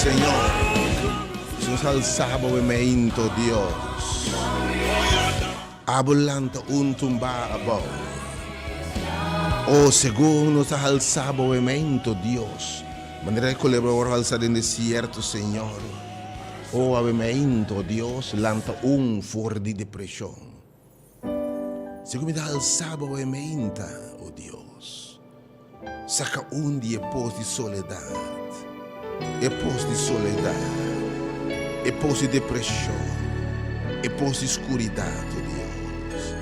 Señor. Si nos alsa bo e meinto, Dios. Abo lanta un tumba abou. Oh, segun nos a halsa bo e meinto, Dios. Manera e kolebra wòrdu halsa den desierto, Señor. Oh, awe meinto, Dios, lanta un for di depreshon. Segun mi ta halsa bo e meinta, oh Dios. Saka un di e pos di soledat, e pos di soledat, e pos di depreshon, e pos di skuridat, o Dios.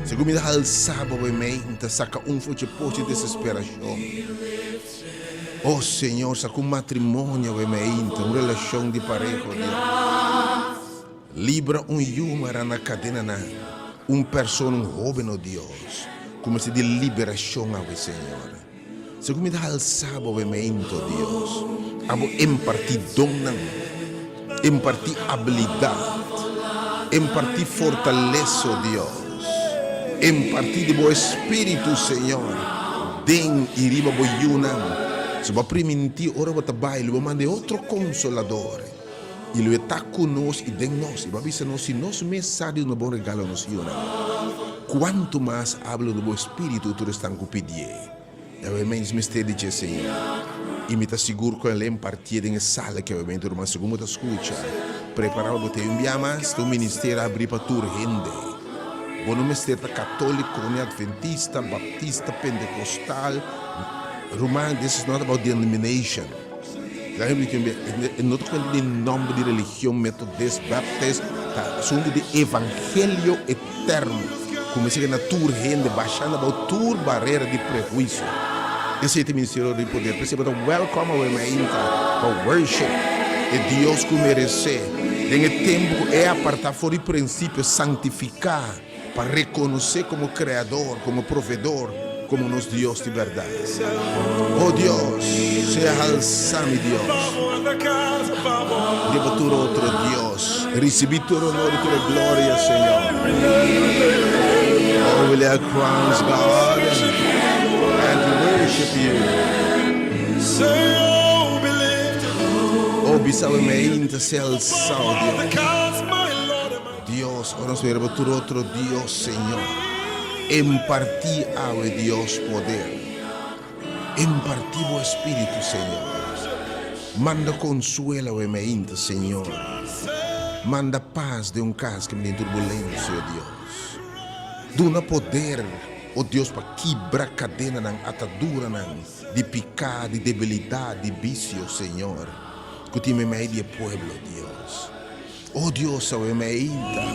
Segun mi ta halsa bo e meinta, saka un for dje pos di desesperashon. O Señor, saka un matrimonio e meinta, un relashon di pareha, o Dios. Libra un yu mará na kadenanan, un persona, un hóben, o Dios, ku mester di liberashon awe, Señor. Segun mi ta halsá bo awe meinto, Dios, abo impartí donnan, impartí abilidat, impartí fortalesa, o Dios, impartí di bo Espíritu, Señor, den i riba bo yunan. Si bo a primintí ora bo ta bai, lo bo manda e otro Konsolador. I lo e ta ku nos i den nos. I bo a bisa nos, si nos mes sa di duna bon regalo nos yunan, kuantu mas abla lo bo Espíritu tur esnan ku pidié. Yahweh nos mester di dje, Señor. I mi ta sigur ku el a impartié den e sala aki awe mente, ruman, segun bo ta skucha. Prepará pa bo te un bia mas, ta un ministerio habrí pa tur hende. Bo no mester ta katóliko, ni adventista, baptista, pentekostal. Ruman, this is not about denomination. E no ta cuenta di nomber di religion, Methodist, Baptist, ta asunto di evangelio eterno cu mester yega na tur hende, bashando abao tur barera di prehuicio. Esey ta e ministerio di poder. P'esey bo ta welcome awe mainta pa worship e Dios cu merece den e tempo cu e aparta for di principio santifica. Pa rekonosé komo Kreador, komo Proveedor, komo nos Dios di bèrdat. O Dios, sea halsá, mi Dios, riba tur otro dios. Risibí tur honor i tur e gloria, Señor. Oh, we lay our crowns, God, and we worship you. Oh, bisa awe meinta, sea halsá, o Dios. Dios, ora nos mira bo tur otro Dios, Señor, impartí awe, Dios, poder. Impartí bo Espíritu, Señor. Manda consuelo awe meinta, Señor. Manda paz den un cas ke mi den turbulencia, Dios. Duna poder, o Dios, pa kibra cadenanan, ataduranan di picá, di debilidad, di vicio, Señor, cu tin meimei di e pueblo, Dios. O Dios, awe meinta,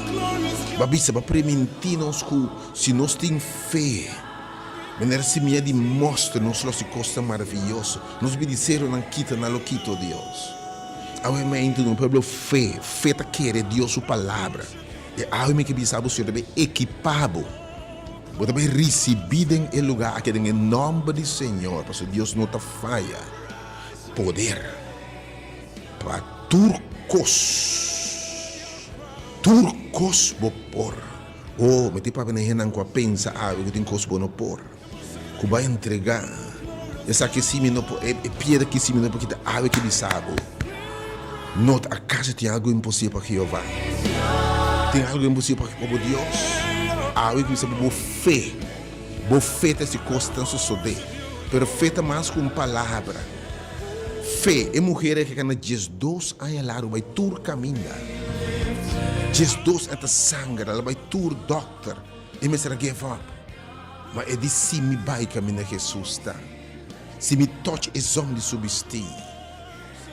Bo a bisa, Bo a primintí nos ku si nos tin fe, manera simia di mòster, nos lo hasi kosnan maravioso. Nos bidi seronan kita, nan lo kita, o Dios. Awe meinta duna pueblo fe. Fe ta kere Dios su palabra. I awe mi ke bisa bo, Señor ta bai ekipá bo. Bo ta bai risibí den e lugá aki den e nòmber di Señor, pasobra Dios no ta faya. Poder. Pa tur kos, tur kos bo por. Oh, mi tin papia na hendenan ku a pensa awe ku tin kos bo no por, ku bo a entregá. Esaki si mi no por, e piedra aki si mi no por kita, awe ki bisa bo. No ta akaso tin algu imposibel pa Jehová? Tin algu imposibel pa bo Dios? Awe ki bisa bo, bo fe, bo fe ta hasi kosnan sosodé. Pero fe ta mas ku un palabra. Fe, e muher a keda 12 aña largu bai tur kaminda. 12 aña ta sangra, el a bai tur dòkter, e mester a give up. Ma e di, Si mi bai kaminda Hesus ta, si mi tòch e zòm di su bistí,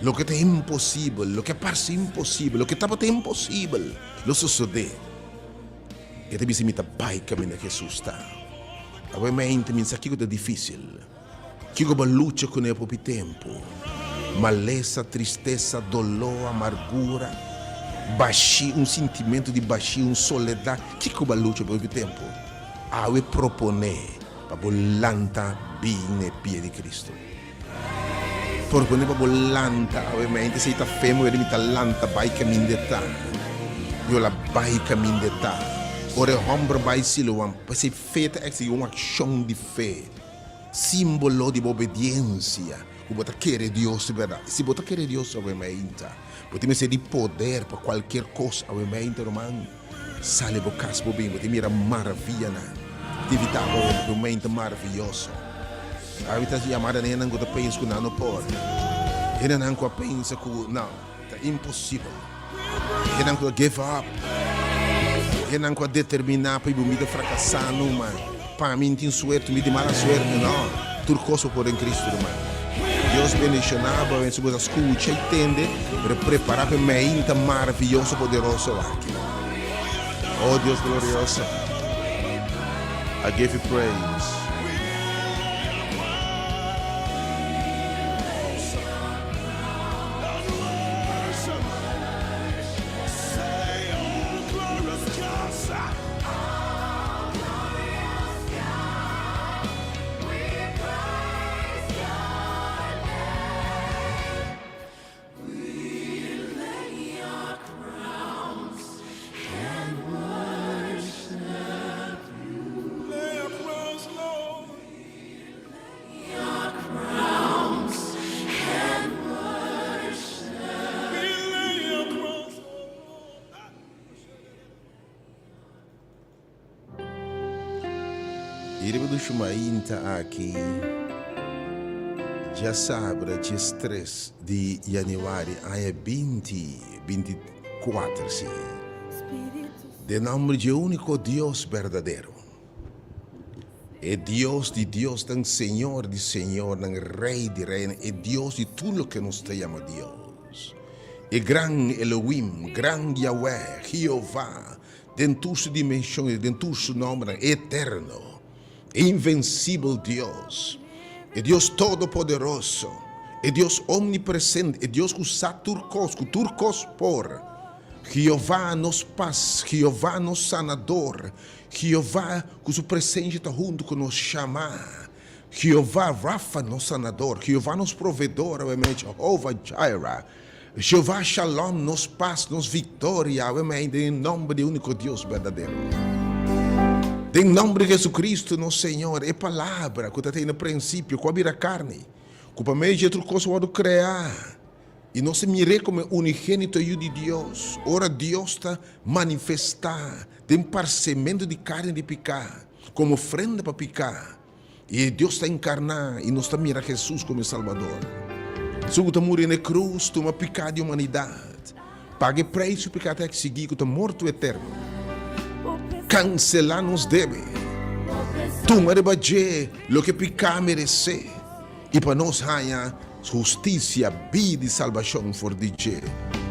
loke ta imposibel, loke a parse imposibel, loke tabata imposibel, lo sosodé. E ta bisa, Mi ta bai kaminda Hesus ta. Awe mente mi sa kiko ta difísil. Kiko bo lucha kuné popi tempu? Malesa, tristesa, doló, amargura, bashí, un sintimentu di bashí, un soledat. Kiko bo lucha popi tempu? Awe proponé pa bo lanta bin na e pia di Kristu. Proponé pa bo lanta awe mente esei ta fe muher di mi ta lanta bai kaminda e ta. Yo la bai kaminda e ta. Ora e hòmber bai Siloam, p'esei fe ta eksigí un akshon di fe. Símbolo di bo obediensia. ku bo ta kere Dios di bèrdat. Si bo ta kere Dios awe mainta, bo tin mester di poder pa kualkier kos awe mainta, ruman. Sali bo kas bo bin, bo tin mira maravianan. Tin invitá bo awe un mainta maravioso. Awe ta yamada na hendenan ku ta pensa ku nan no por. Hendenan ku a pensa ku no, ta imposibel. Hendenan ku a give up. Hendenan ku a determiná pa mi ta frakasá numa. Pa mi tin suerte, mi tin mala suerte. No, tur kos bo por den Kristu, ruman. Dios bendishoná bo awe si bo ta skucha i tende, pero prepará pa e mainta maravioso poderoso aki. Oh Dios glorioso, I give you praise. I riba di shumainta aki djasabra diestres di januari aña binti 24 si den nomber dje unico Dios berdadero e Dios di diosnan Señor di señornan Rey di reynan e Dios di tur loke nos ta yama Dios e gran Elohim gran Yahweh Jehová Den tur su dimenshon i den tur su nòmbernan, e Eterno, e Invensibel Dios, e Dios Todopoderoso, e Dios Omnipresente, e Dios ku sa tur kos, ku tur kos por, Jehová nos pas, Jehová nos Sanador, Jehová ku su presensia ta huntu ku nos, Shamá, Jehová Rafa nos Sanador, Jehová nos Provedor, awe Jehová Jireh, Jehová Shalom, nos pas, nos viktoria, awe mei den e nòmber di e úniko Dios berdadero. Den nòmber di Jesucristo, nos Señor, e Palabra ku ta tene na prinsipio, ku a bira karni, ku pa medio dje tur kos a wòrdu kreá, i nos a mir'é komo e unigénito Yu di Dios, ora Dios ta manifestá den parsementu di karni di piká, komo ofrenda pa piká. I e Dios ta enkarná i nos ta mira Hesus komo e Salbador. Esun ku ta muri na e krus tuma piká di humanidat, paga e preis ku piká ta eksigí ku ta morto eterno, kanselá nos debe, tuma riba dje loke piká meresé i pa nos haña hustisia, bida i salbashon for di dje,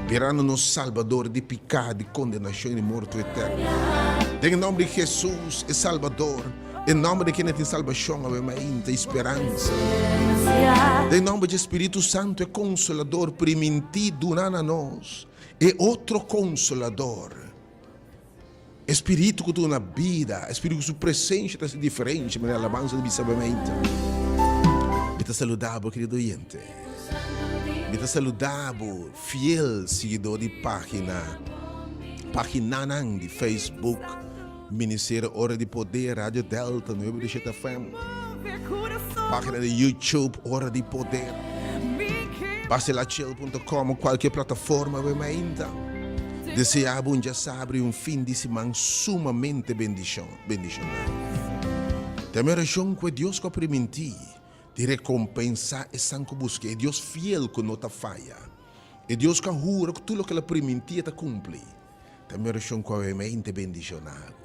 birando nos Salbador di piká, di kondenashon i di morto eterno. Den e nòmber di Hesus, e Salbador. Den nòmber di kende tin salbashon awe mainta i speransa. Den nòmber dje Spiritu Santu e Konsolador primintí duna na nos, e otro Konsolador, e Spiritu ku duna bida, e Spiritu ku su presensia ta hasi diferensha manera alabansa di bisa awe mainta. Mi ta saluda bo, kerido oyente. Mi ta saluda bo, fiel siguidó di página, paginanan di Facebook. Ministerio Ora di Poder, Radio Delta nuebe di shete FM, Pagina di YouTube Ora di Poder, Basilachel punto com o cualkier plataforma we mainta. Desea bo un djasabra y un fin di siman sumamente bendicion, bendiciona. Ta mi oracion cu e Dios cu a priminti di recompensa esnan cu busca, e Dios fiel cu no ta faya, e Dios cu a hura cu tur loke el a priminti e ta cumpli. Ta mi orashon ku awe mente bendishoná bo,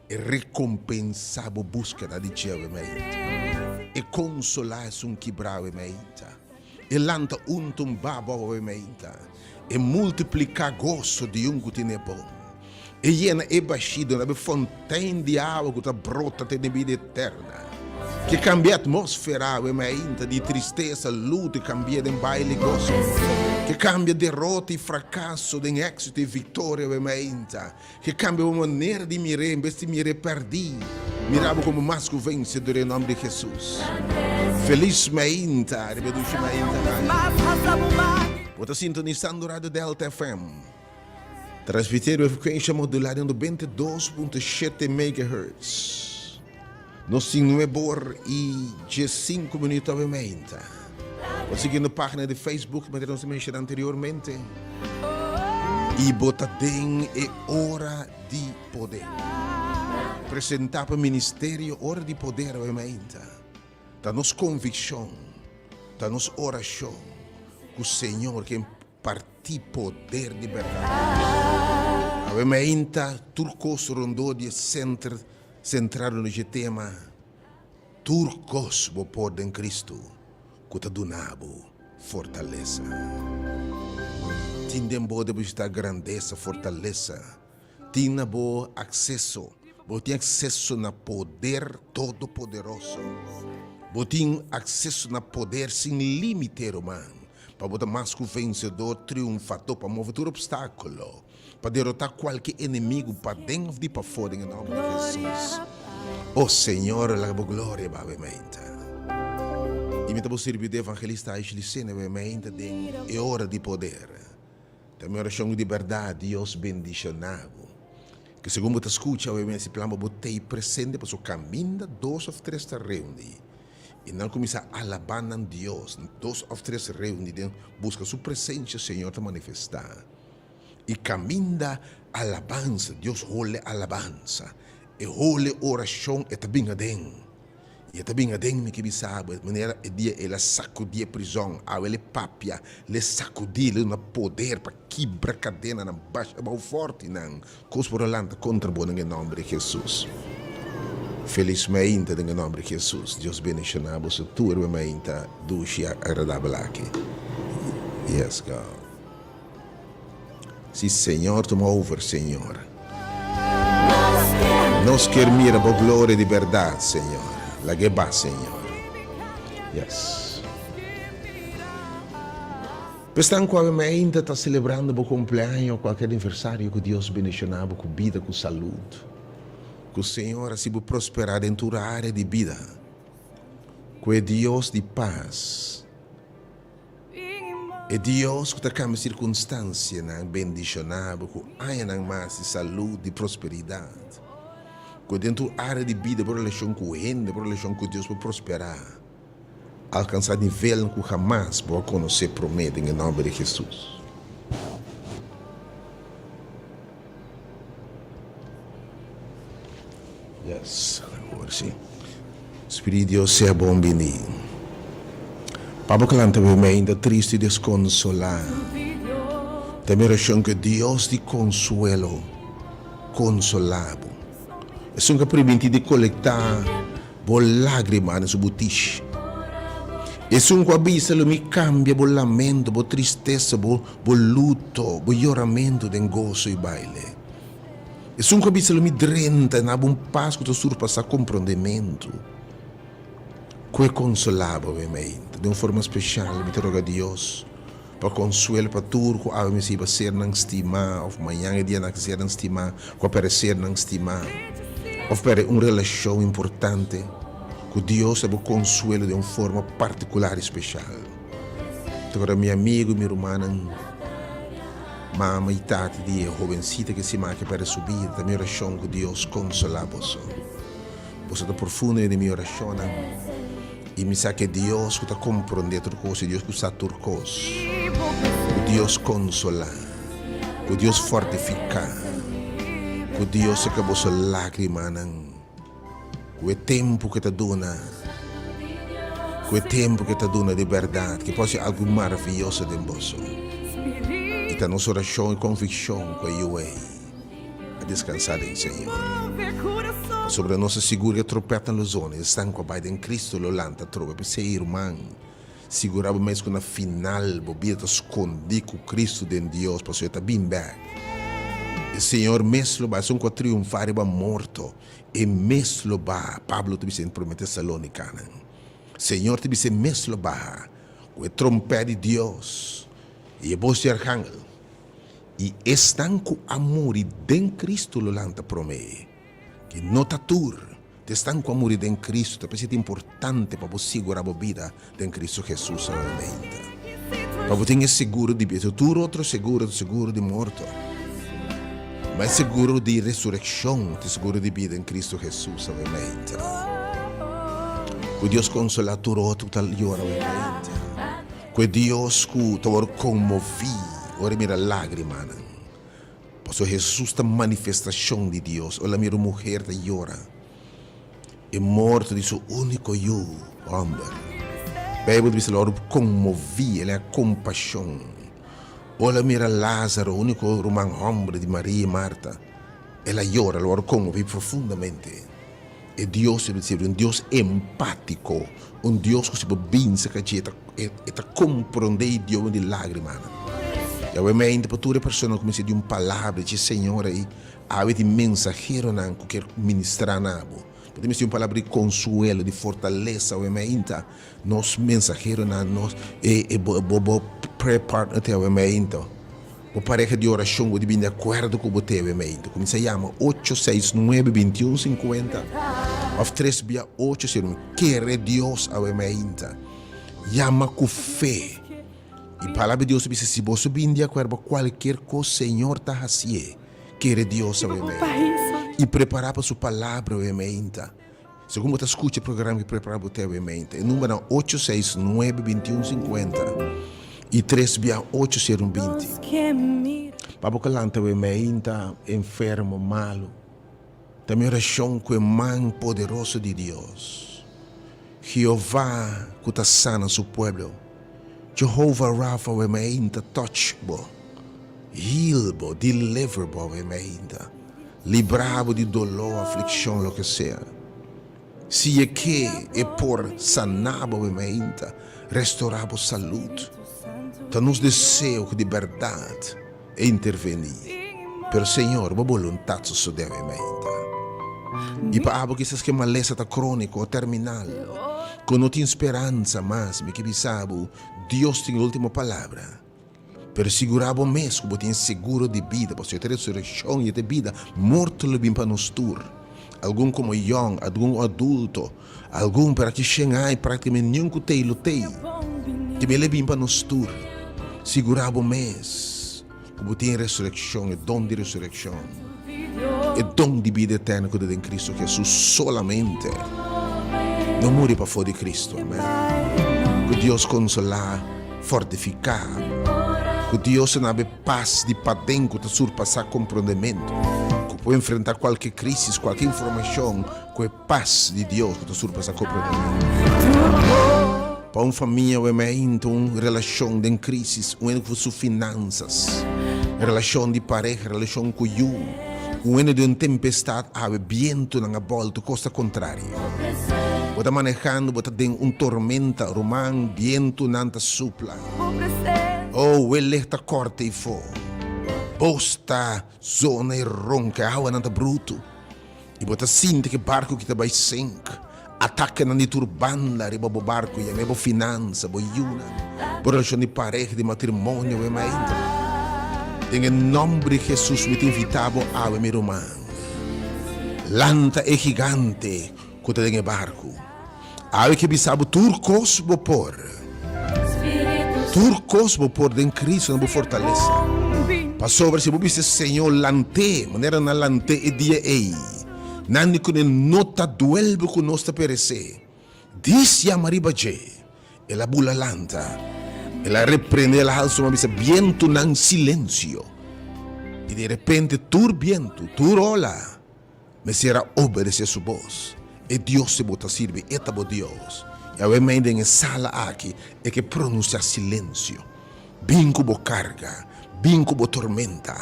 e rekompensá bo búskeda di dje awe mente, e konsolá esun kibrá awe mente, e lanta un tumbá abou awe mente, e multipliká goso di un ku tene bon, e yena e bashí duna bo e fontein di awa ku ta brota te den bida eterna. Ke kambia atmósfera awe mainta di tristesa, luto i kambia den baile i goso. Ke kambia derota i frakaso den éksito i viktoria awe mainta. Ke kambia bo manera di mir'é, en bes di mir'é pèrdí, mira bo komo mas ku vensedor den nòmber di Hesus. Felis mainta riba e dushi mainta aki. Bo ta sintonisando Radio Delta FM. Transmití riba frekuensha modulá den 92.7 megahertz. Nos tin nuebe or i diesinku minuut awe meinta. Bo sigui nos página di Facebook, manera nos a menshoná anteriormente. I bo ta den e Ora di Poder. Presentá pa Ministerio Ora di Poder awe mainta. Ta nos konvikshon, ta nos orashon ku Señor ke parti poder di bèrdat. Awe mainta tur kos rondó di e senter sentrá rondó dje tema Tur kos bo por den Kristu ku ta duna bo fortalesa. Tin den bo depositá grandesa, fortalesa. Tin na bo akseso. Bo tin akseso na poder todopoderoso. Bo tin akseso na poder sin límite, ruman, pa bo ta mas ku vensedor, triunfadó, pa move tur opstákulo, pa derotá kualke enemigu paden òf di pafó den e nòmber di Hesus. O Señor, laga bo gloria babe meinta. I mi ta bo sirbidó evangelista Ashley Sene babe meinta den e ora di poder. Ta mi orashon ku di bèrdat Dios bendishoná bo. Ku segun bo ta skucha awe mester plan pa bo tei presente pasobra kaminda dos òf tres ta reuní i nan kuminsá alabá nan Dios, dos òf tres reuní den buska su presensia Señor ta manifestá. I kaminda alabansa, Dios hole alabansa, e hole orashon e ta bin aden. I e ta bin aden mi ke bisa bo, manera e dia el a sakudí e prizòn, awe el e papia, el e sakudí, el e duna poder pa kibra kadenanan, basha abou fòrtinan, kos por a lanta kontra bo den e nòmber di Hesus. Felis mainta den e nòmber di Hesus. Dios bendishoná boso tur e mainta dushi i agradabel aki. Yes God. Si Señor tuma over Señor. Nos kier mira bo gloria di berdad Señor. Lag'e ba Señor. Yes. Pestan cu awe mainta ta celebrando bo cumpleaños o cualkier aniversario cu Dios bendiciona bo cu bida cu salud. Cu Señor haci bo prospera den tur area di bida. Cu e Dios di paz. E Dios ku ta kambia sirkunstansianan bendishoná bo ku añanan mas di salud, di prosperidat. Ku den tur área di bida bo relashon ku hende, bo relashon ku Dios por prosperá, alkansá nivelnan ku hamas bo a konosé promé den e nòmber di Hesus. Yes, awor si. Spirit di Dios sea bon bini. Pa bo klanta bo mi ainda tristu i deskonsolá. Ta mi orashon ku e Dios di konsuelo konsolá bo. Esun ku a primintí di kolektá bo lágrima den su butishi. Esun ku a bisa lo mi kambia bo lamento, bo tristesa, bo luto, bo yoramentu den goso i baile. Esun ku a bisa lo mi drenta na bo un pas ku ta surpasá komprondementu, ku e konsolá bo obviamente. Den un forma speshal mi ta roga Dios pa konsuelo pa tur ku awe mester hiba sernan stimá òf mañan e dianan aki sernan stimá ku a pèrdè sernan stimá òf pèrdè un relashon importante, ku Dios ta bo konsuelo den un forma partikular i speshal. Ta kòrda mi amigu i mi rumannan. Mama i tata di e hobensita ke siman ke pèrdè su bida, ta mi orashon ku Dios konsolá boso. Boso ta profundo den mi orashonnan i mi sa ke Dios ku ta komprondé tur kos i Dios ku sa tur kos, ku Dios konsolá, ku Dios fortifiká, ku Dios seka boso lágrimanan. Ku e tempu ke ta duna, ku e tempu ke ta duna di bèrdat, ke por hasi algu maravioso den boso. I ta nos orashon i konvikshon ku e yu ei a deskansá den Señor. Pasobra nos ta sigur ku e tropètnan lo zona i esnan ku a bai den Kristu lo lanta atrobe. P'esei, ruman, sigurá bo mes ku na final bo bida ta skondí ku Kristu den Dios, pasobra e ta bin bèk. E Señor mes lo bai, esun ku a triunfá riba morto. E mes lo baha, Pablo ta bisa den Prome Tesalonicanan. Señor ta bisa e mes lo baha cu e trompet di Dios y e bos di arcangel, y esnan cu a muri den Cristo lo lanta prome. Ki no ta tur, ta esnan cu a muri den Cristo. Ta p'esei ta importante pa bo sigura bo bida den Cristo Jesus solamente. Pa bo tin e seguro di bida. Tur otro seguro ta seguro di morto. Ma e seguro di resureccion ta e seguro di bida den Cristo Jesus solamente. Cu Dios consola tur otro cu ta yora awe mainta. Ku e Dios ku ta wòrdu konmoví ora e mira lágrimanan. Pasobra Hesus ta manifestashon di Dios. Ora el a mira un muher ta yora e morto di su úniko yu hòmber, Beibel ta bisa el a wòrdu konmoví, el a haña kompashon. Ora el a mira Lázaro, úniko ruman hòmber di Maria i Marta, el a yora, el a wòrdu konmoví profundamente. E Dios e sirbi, un Dios empátiko, un Dios ku si bo binse ka dje e ta komprondé idioma di lágrimanan. Yahweh mente pa tur e personanan ku mester di un palabra dje Señor ei, awe tin mensaheronan ku kier ministrá na bo. Bo ta mester di un palabra di konsuelo, di fortalesa, awe meinta nos mensaheronan, nos e bo bo prayer partner te awe meinta. Bo pareha di orashon bo di bin di akuerdo ku bo tebe mei. Kuminsá yama ocho seis nuebe bintiun sinkuenta òf tres bia ocho sero un. Kere Dios awe meinta. Yama ku fe. I Palabra di Dios ta bisa si boso bin di akuerdo pa kualkier kos Señor ta hasié. Kere Dios awe meinta. I prepará pa su palabra awe meinta. Segun bo ta skucha e programa ki prepara bo TV mente, e numbernan ocho seis nuebe bintiun sinkuenta i tres bia ocho seru 20. Pa bo ka lanta awe meinta enfermo, malu, ta mi orashon ku e man poderoso di Dios, Jehová ku ta sana su pueblo, Jehovah Rapha awe meinta touch bo, heal bo, deliver bo awe meinta. Libra bo di doló, aflikshon, loke sea. Si e ke, e por saná bo mainta, restorá bo salud. Ta nos deseo ku di bèrdat e intervení. Pero Señor, bo boluntat sosodé awe mainta. I pa abo kisas ku e malesa ta króniko o terminal, ku no tin speransa mas, mi ke bisa bo, Dios tin e último palabra. Pero sigurá bo mes ku bo tin seguro di bida, pasobra e ta resurekshon i e ta bida, morto lo bin pa nos tur. Algun komo yòn, algun adulto, algun pero aki shen aña práktikamente niun ku tei lo tei. Tambe lo bin pa nos tur. Sigurá bo mes ku bo tin e resurekshon, e don di resurekshon, e don di bida eterno ku ta den Kristu Hesus solamente. No muri pafó di Kristu. Amèn. Ku Dios konsolá. Fortifiká ku Dios ta nabe pas di paden ku ta surpasá komprondementu, ku por enfrentá kualke krísis, kualke informashon ku e pas di Dios ku ta surpasá komprondementu. Pa un famia wè meinta un relashon den krísis, un hende ku su finansas, relashon di pareha, relashon ku yu, un hende den un tempestat awe, bientunan a bòltu kos ta kontrario. Bo ta manehando, bo ta den un tormenta, ruman, bientunan ta supla. Oh, welek ta kòrta ei fo. Bos ta zona i ronka, e awanan ta brutu. I bo ta sinti ku e barku ki ta bai sink. Atakenan di tur banda riba bo barku, yam'é bo finansa, bo yunan, bo relashon di pareha, di matrimonio, bo mainta. Den e nòmber di Hesus mi ta invitá bo awe, mi ruman. Lanta e gigante ku ta den e barku. Awe ke bisa bo tur kos bo por. Tur kos bo por den Cristo na bo fortalesa. Pasobra si bo bisa Señor lant'é manera nan lant'é e dia ei, nan di kuné no ta duelbe ku nos ta peresé. Dis yama riba dje. El a bula lanta. El a reprende, el a halsa su man bisa, Bientunan, silensio! I di repente tur bientu, tur ola mester a obedesé su bos. E Dios ku bo ta sirbi, e ta bo Dios. I awe mei den e sala aki, e ke pronunsiá silensio. Bin ku bo karga, bin ku bo tormenta,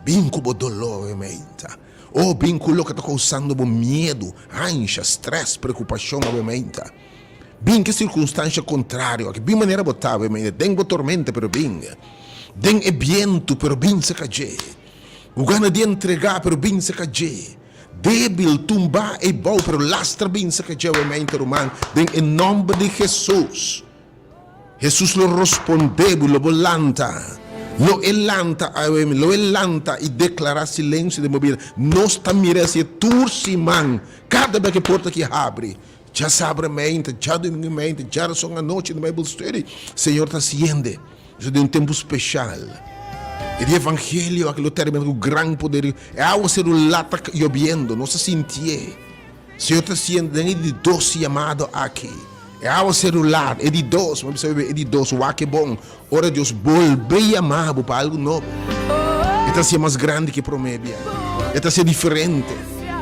bin ku bo doló awe meinta. O, bin ku loke ta kousando bo miedu, ansha, strès, preokupashon awe meinta. Bin ke sirkunstansha kontrario aki, bin manera bo ta, obviamente, den bo tormenta, pero bin den e bientu, pero bin saka dje. Bo gana di entregá, pero bin saka dje. Débil, tumbá eibou, pero lastra bin saka dje, obviamente, ruman, den e nòmber di Hesus. Hesus lo rospondé bo, lo bo lanta. Lo e lanta, awe, lo e lanta i deklará silensio den bo bida. Nos ta mira esei tur siman, kada bes ku e porta aki habri. Djasabra meinta, djadumingu meinta, djarason anochi na Bible study, Señor ta hasiende. Nos ta den un tempu speshal. E di evangelio aki lo termina ku gran poder. E awaseru la ta yobiendo, nos ta sintié. Señor ta hasiendo den e di dos yamado aki. E awaseru laat, e di dos, mi a bisa bebe e di dos, wak e bon. Ora Dios bolbe yama bo pa algu nobo, e ta hacié mas grandi ke promé bia. E ta hacié diferente.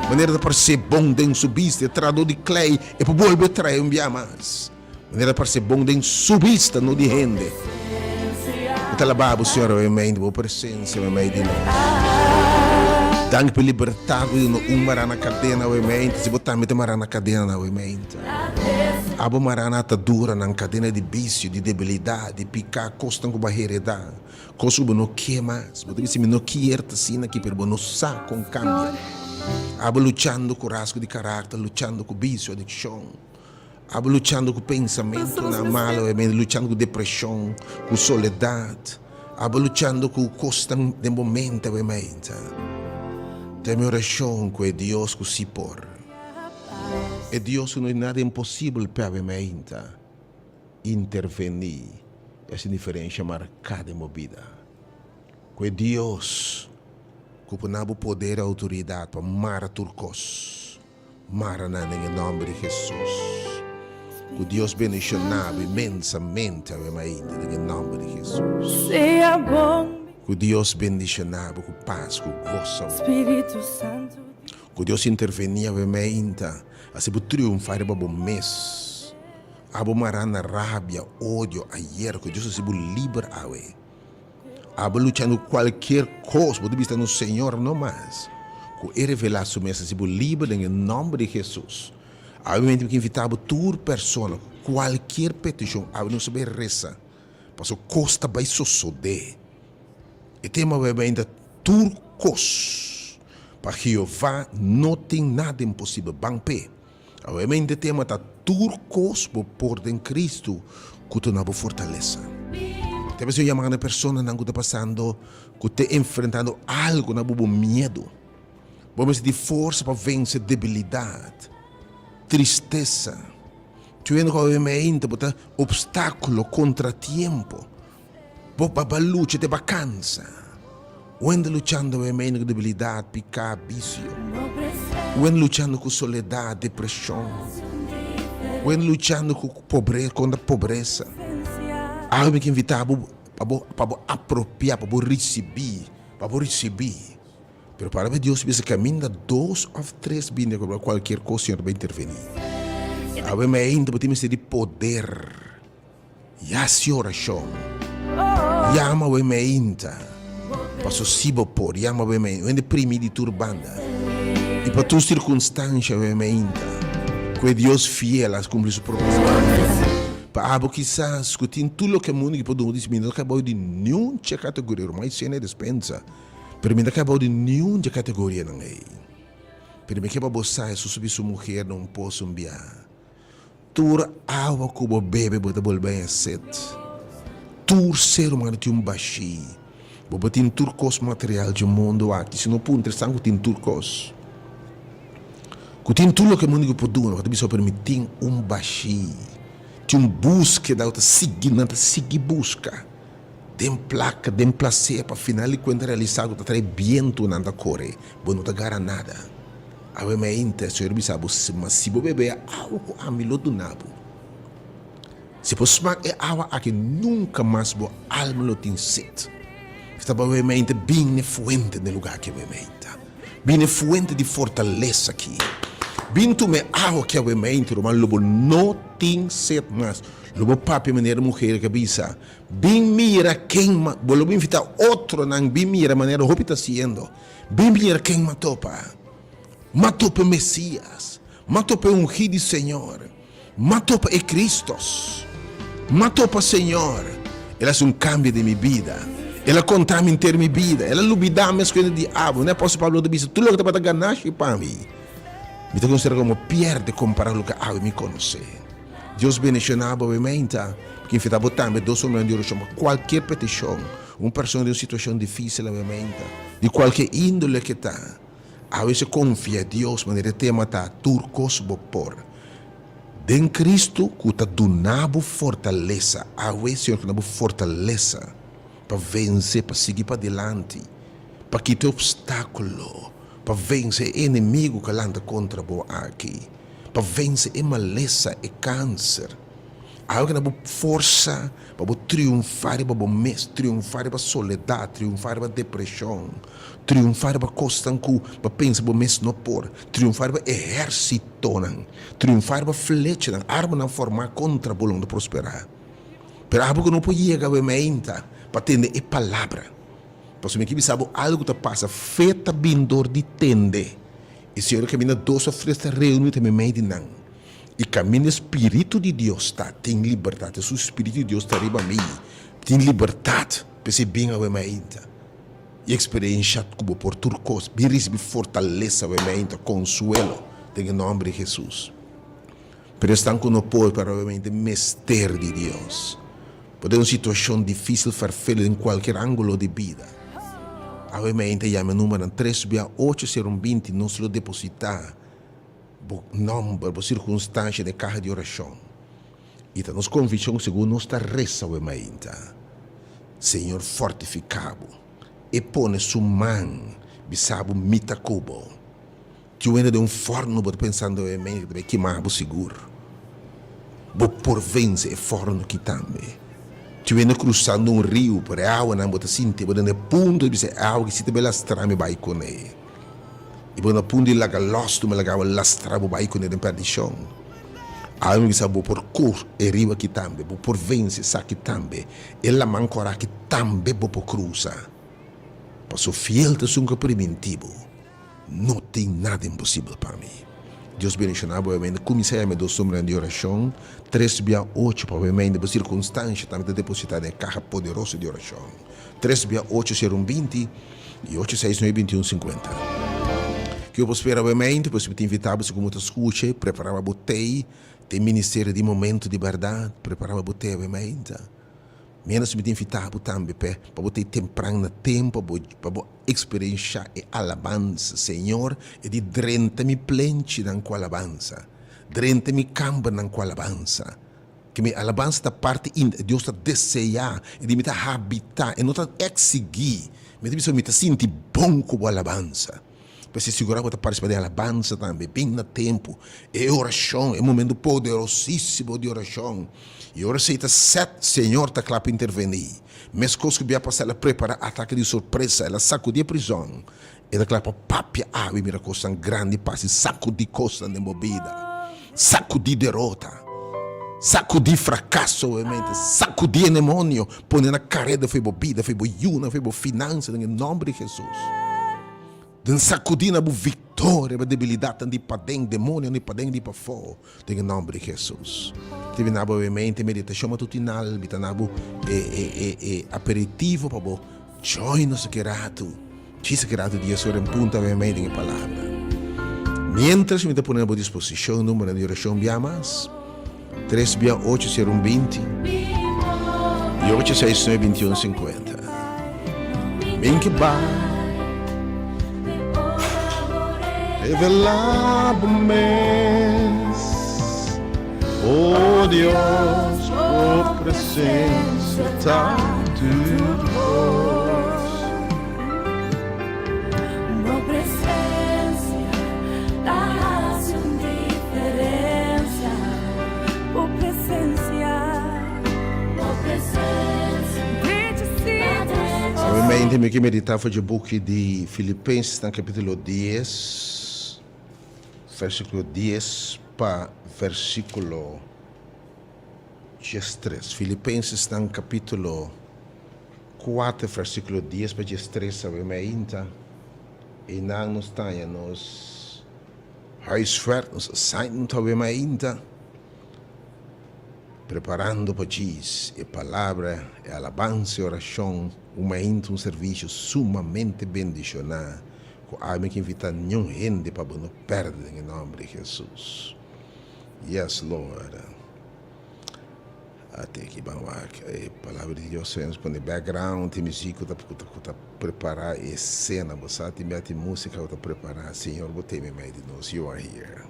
Manera ta parcé bon den su bista, e trahadó di klei e por bolbe traé un bia mas. Manera ta parcé bon den su bista, no di hende. Mi ta alabá bo, Señor, awe di bo presencia meimei di nos. Danki pa e libertad ku duna un mará na kadena awe meinta, si bo tambe ta mará na kadenanan awe meinta. Abo mará na ataduranan, kadena di bisio, di debilidat, di piká, kosnan ku bo a heredá, kos ku bo no ke mas. Bo ta bisa, Mi no kier ta asina aki, pero bo no sa kon kambia. Abo luchando ku rasgo di karakter, luchando ku bisio, adikshon. Abo luchando ku pensamentunan malo, luchando ku depreshon, ku soledat. Abo luchando ku kosnan den bo mente awe mainta. Ta mi orashon ku e Dios ku si por. E Dios ku no tin nada imposibel p'e awe mainta intervení i hasi diferensha marká den bo bida. Ku e Dios ku pone bo poder i outoridat pa mara tur kos, mara nan den e nòmber di Hesus. Ku Dios bendishoná bo inmensamente awe mainta den e nòmber di Hesus. Ku Dios bendishoná bo ku pas, ku goso. Ku Dios intervení awe meinta, hasi bo triunfá riba bo mes. Abo mará na rabia, odio, ayer, ku Dios hasi bo liber awe. Abo luchando ku kualkier kos, bo ta bisa no Señor no mas. Ku E revelá Su mes, hasi bo liber den e nòmber di Hesus. Awe meinta mi ke invitá bo tur persona ku kualkier petishon, awe nos ta bai resa, pasobra kos ta bai sosodé. E tema awe meinta Tur kos. Pa Jehová no tin nada imposibel. Ban p'e. Awemente e tema ta Tur kos bo por den Kristu ku ta duna bo fortalesa. Ta mester yama na personanan ku ta pasando, ku ta enfrentando algu na bo bo miedu. Bo mester di forsa pa vense debilidat, tristesa. Tuendo ku awemente bo ta opstákulo, kontratiempo. Bo baba lucha te ba kansa. Wende luchando meimei ku debilidat, piká, bisio. Wende luchando ku soledat, depreshon. Wende luchando ku pobre, kontra pobresa. Awe mi ke invitá bo pa bo pa bo apropiá, pa bo risibí, pa bo risibí. Pero palabra di Dios bisa kaminda dos òf tres bini di akuerdo kualkier kos Señor ta bai intervení. Awe mei bo tin mester di poder. Yasi orashon. Yama wei meinta. Paso si bo por, yama wei meinta. Wende primi di tur banda. I pa tur sirkunstansha wei meinta. Ku e Dios fiel a kumpli su promesa. Pa abo kisas ku tin tur loke mundu ki por duna, bo di, Mi no ta kai bou di niun dje kategoria. Ruman i sena e despensa. Pero mi no ta kai bou di niun dje kategorianan ei. Pero mi ke pa bo sa, Hesus a bisa un muher na un pos un bia. Tur awa ku bo bebe bo ta bolbe haña set. Tur ser humano tin un bashí. Bo por tin tur kos material dje mundu aki. Si no puntra esnan ku tin tur kos, ku tin tur loke mundu por duna, bo ta bisa pero mi tin un bashí. Tin un búskeda ku ta sigui, nan ta sigui buska den plaka, den plaser pa final di kuenta realisá ku ta trae bientu nan ta kore, bo no ta gara nada. Awe mainta, Señor bisa bo, Ma si bo bebe e awa ku ami lo duna bo, si bo smak e awa aki, nunka mas bo alma lo tin set. Esta bo awe mainta bin n'e fuente n'e lugá aki awe mainta. Bin n'e fuente di fortalesa aki. Bin tuma e awa aki awe mainta, ruman, lo bo no tin set mas. Lo bo papia manera muher ke bisa, Bin mira ken ma, bo lo bo invitá otronan bin mira manera hopi ta hasiendo. Bin mira ken m'a topa. M'a topa e Mesías. M'a topa e Ungí di Señor. M'a topa e Cristos. M'a topa Señor. El a hasi un kambio den mi bida. El a konta mi henter mi bida. El a lubidá mi eskuenda di abo. Manera apòstel Pablo ta bisa, Tur loke tabata ganashi pa mi, mi ta konsiderá komo pierde kompará ku loke awe mi konosé. Dios bendishoná bo awe meinta. Mi ke invitá bo tambe dos hombernan di orashon pa kualkier petishon. Un persona den un situashon difísil awe meinta, di kualke índole ke ta, awe si konfia Dios manera e tema ta tur kos bo por den Kristu ku ta duna bo fortalesa. Awe Señor ta duna bo fortalesa pa vense, pa sigui padilanti, pa kita e opstákulo, pa vense e enemigu ku a lanta kontra bo aki, pa vense e malesa, e kanser. Awe ke na bo forsa pa bo triunfá riba bo mes, triunfá riba soledat, triunfá riba depreshon, triunfá riba kosnan ku bo pensa bo mes no por, triunfá riba ehérsitonan, triunfá riba flechanan, armanan formá kontra bo lo no ta prosperá. Pero abo ku no por yega awe meinta pa tende e palabra. Pasobra mi ke bisa bo algu ta pasa, fe ta bin dor di tende. I Señor a kaminda dos òf tres ta reuní ta meimei di nan. I kaminda e Spiritu di Dios ta, tin libertat. Esun Spiritu di Dios ta riba mi, tin libertat. P'esei bin awe mainta i eksperensha ku bo por tur kos. Bin risibí fortalesa awe mainta, konsuelo, den e nòmber di Hesus. Pero esnan ku no por, pero awe mainta mester di Dios. Bo den un situashon difísil, fèrfelu den kualker ángulo di bida. Awe mainta yama e numbernan tres bia ocho sero un binti, nos lo depositá bo nòmber, bo sirkunstansha den e kaha di orashon. I ta nos konvikshon ku segun nos ta resa awe mainta, Señor fortifiká bo. E pone Su man bisa bo, Mi ta ku bo. Tin un hende den un fòrnu bo ta pensando awe mainta ku ta bai kima bo sigur. Bo por vense e fòrnu ki tambe. Tin un hende krusando un riu, pero e awanan bo ta sinti bo den e punto di bisa e awa ki si ta bai lastra mi bai kuné. I bo na punto di laga lòs tuma laga awa lastra bo bai kuné den pèrdishon. Awe mi bisa bo por kor e riu aki tambe, bo por vense esaki tambe, e laman kòrá aki tambe bo por krusa. Paso fiel ta esun ku a primintí bo. No tin nada imposibel pa mi. Dios bendishoná bo awe. Kuminsá yama e dos numbernan di orashon, tres bia ocho, pa awe mende bo sirkunstansha tambe ta depositá den e kaha poderoso di orashon. Tres bia ocho sero un 20 i ocho seis nuebe 21 sinkuenta. Ke bo por spera awe mente? Pues mi ta invitá bo si ku bo ta skucha, prepará pa bo tei den ministerio di Momento di Bèrdat. Prepará pa bo tei awe mente. Miéntras mi ta invitá bo tambe p'e pa bo tei tempran na tempu pa bo Eksperenshá e alabansa, Señor, e di drenta mi plenchinan ku alabansa, drenta mi kambernan ku alabansa. Ke mi alabansa ta parti inda, e Dios ta deseá, e di mi ta habitá, e no ta eksigí. Mi ta bisa mi ta sinti bon ku bo alabansa. P'esei sigurá bo ta partisipá den alabansa tambe, bin na tempu, e orashon, e momentu poderosísimo di orashon. I ora esei ta sèt, Señor ta kla pa intervení. Meskos ku bia pasá el a prepará atake di sorpresa, el a sakudí e prizòn. E ta kla pa papia awe i mira kosnan grandi pasa i sakudí kosnan den bo bida. Sakudí derota. Sakudí frakaso obviamente. Sakudí e demonio pone na kareda for bo bida, for bo yunan, for bo finansa den e nòmber di Hesus. Den sakudí na bo viktoria bo debilidatnan di paden, demonionan di paden i di pafó. Den e nòmber di Hesus. Te bini abo e mente meditashon matutinal, mi ta na bo e e e e aperitivo pa bo join nos aki ratu. Djis aki ratu dies ora en punto awe mei den e palabra. Mientras mi ta pone na bo disposishon numbernan di orashon bia mas, tres bia ocho sero un 20 i ocho seis nuebe 21 50. Min ke bai. Revelá bo mes, o Dios, bo presensia ta tur kos. Bo presensia ta hasi un diferensia, bo presensia. Obviamente mi ke meditá for dje buki di Filipenses na kapítulo dies, versíkulo dies pa versíkulo diestres. Filipenses nan kapítulo kuater, versíkulo dies pa diestres awe meinta. Einan nos taña nos huiswerk, nos assignment awe meinta. Preparando pa djis e palabra, e alabansa i orashon, un mainta un servisio sumamente bendishoná ku ami ke invitá niun hende pa bo no pèrdè den e nòmber di Hesus. Yes Lord. Ate aki ban wak e palabra di Dios nos pone background tin musico ta ku ta prepará e esena bo sa tin bia tin músika ku ta prepará Señor bo teme mei di nos you are here.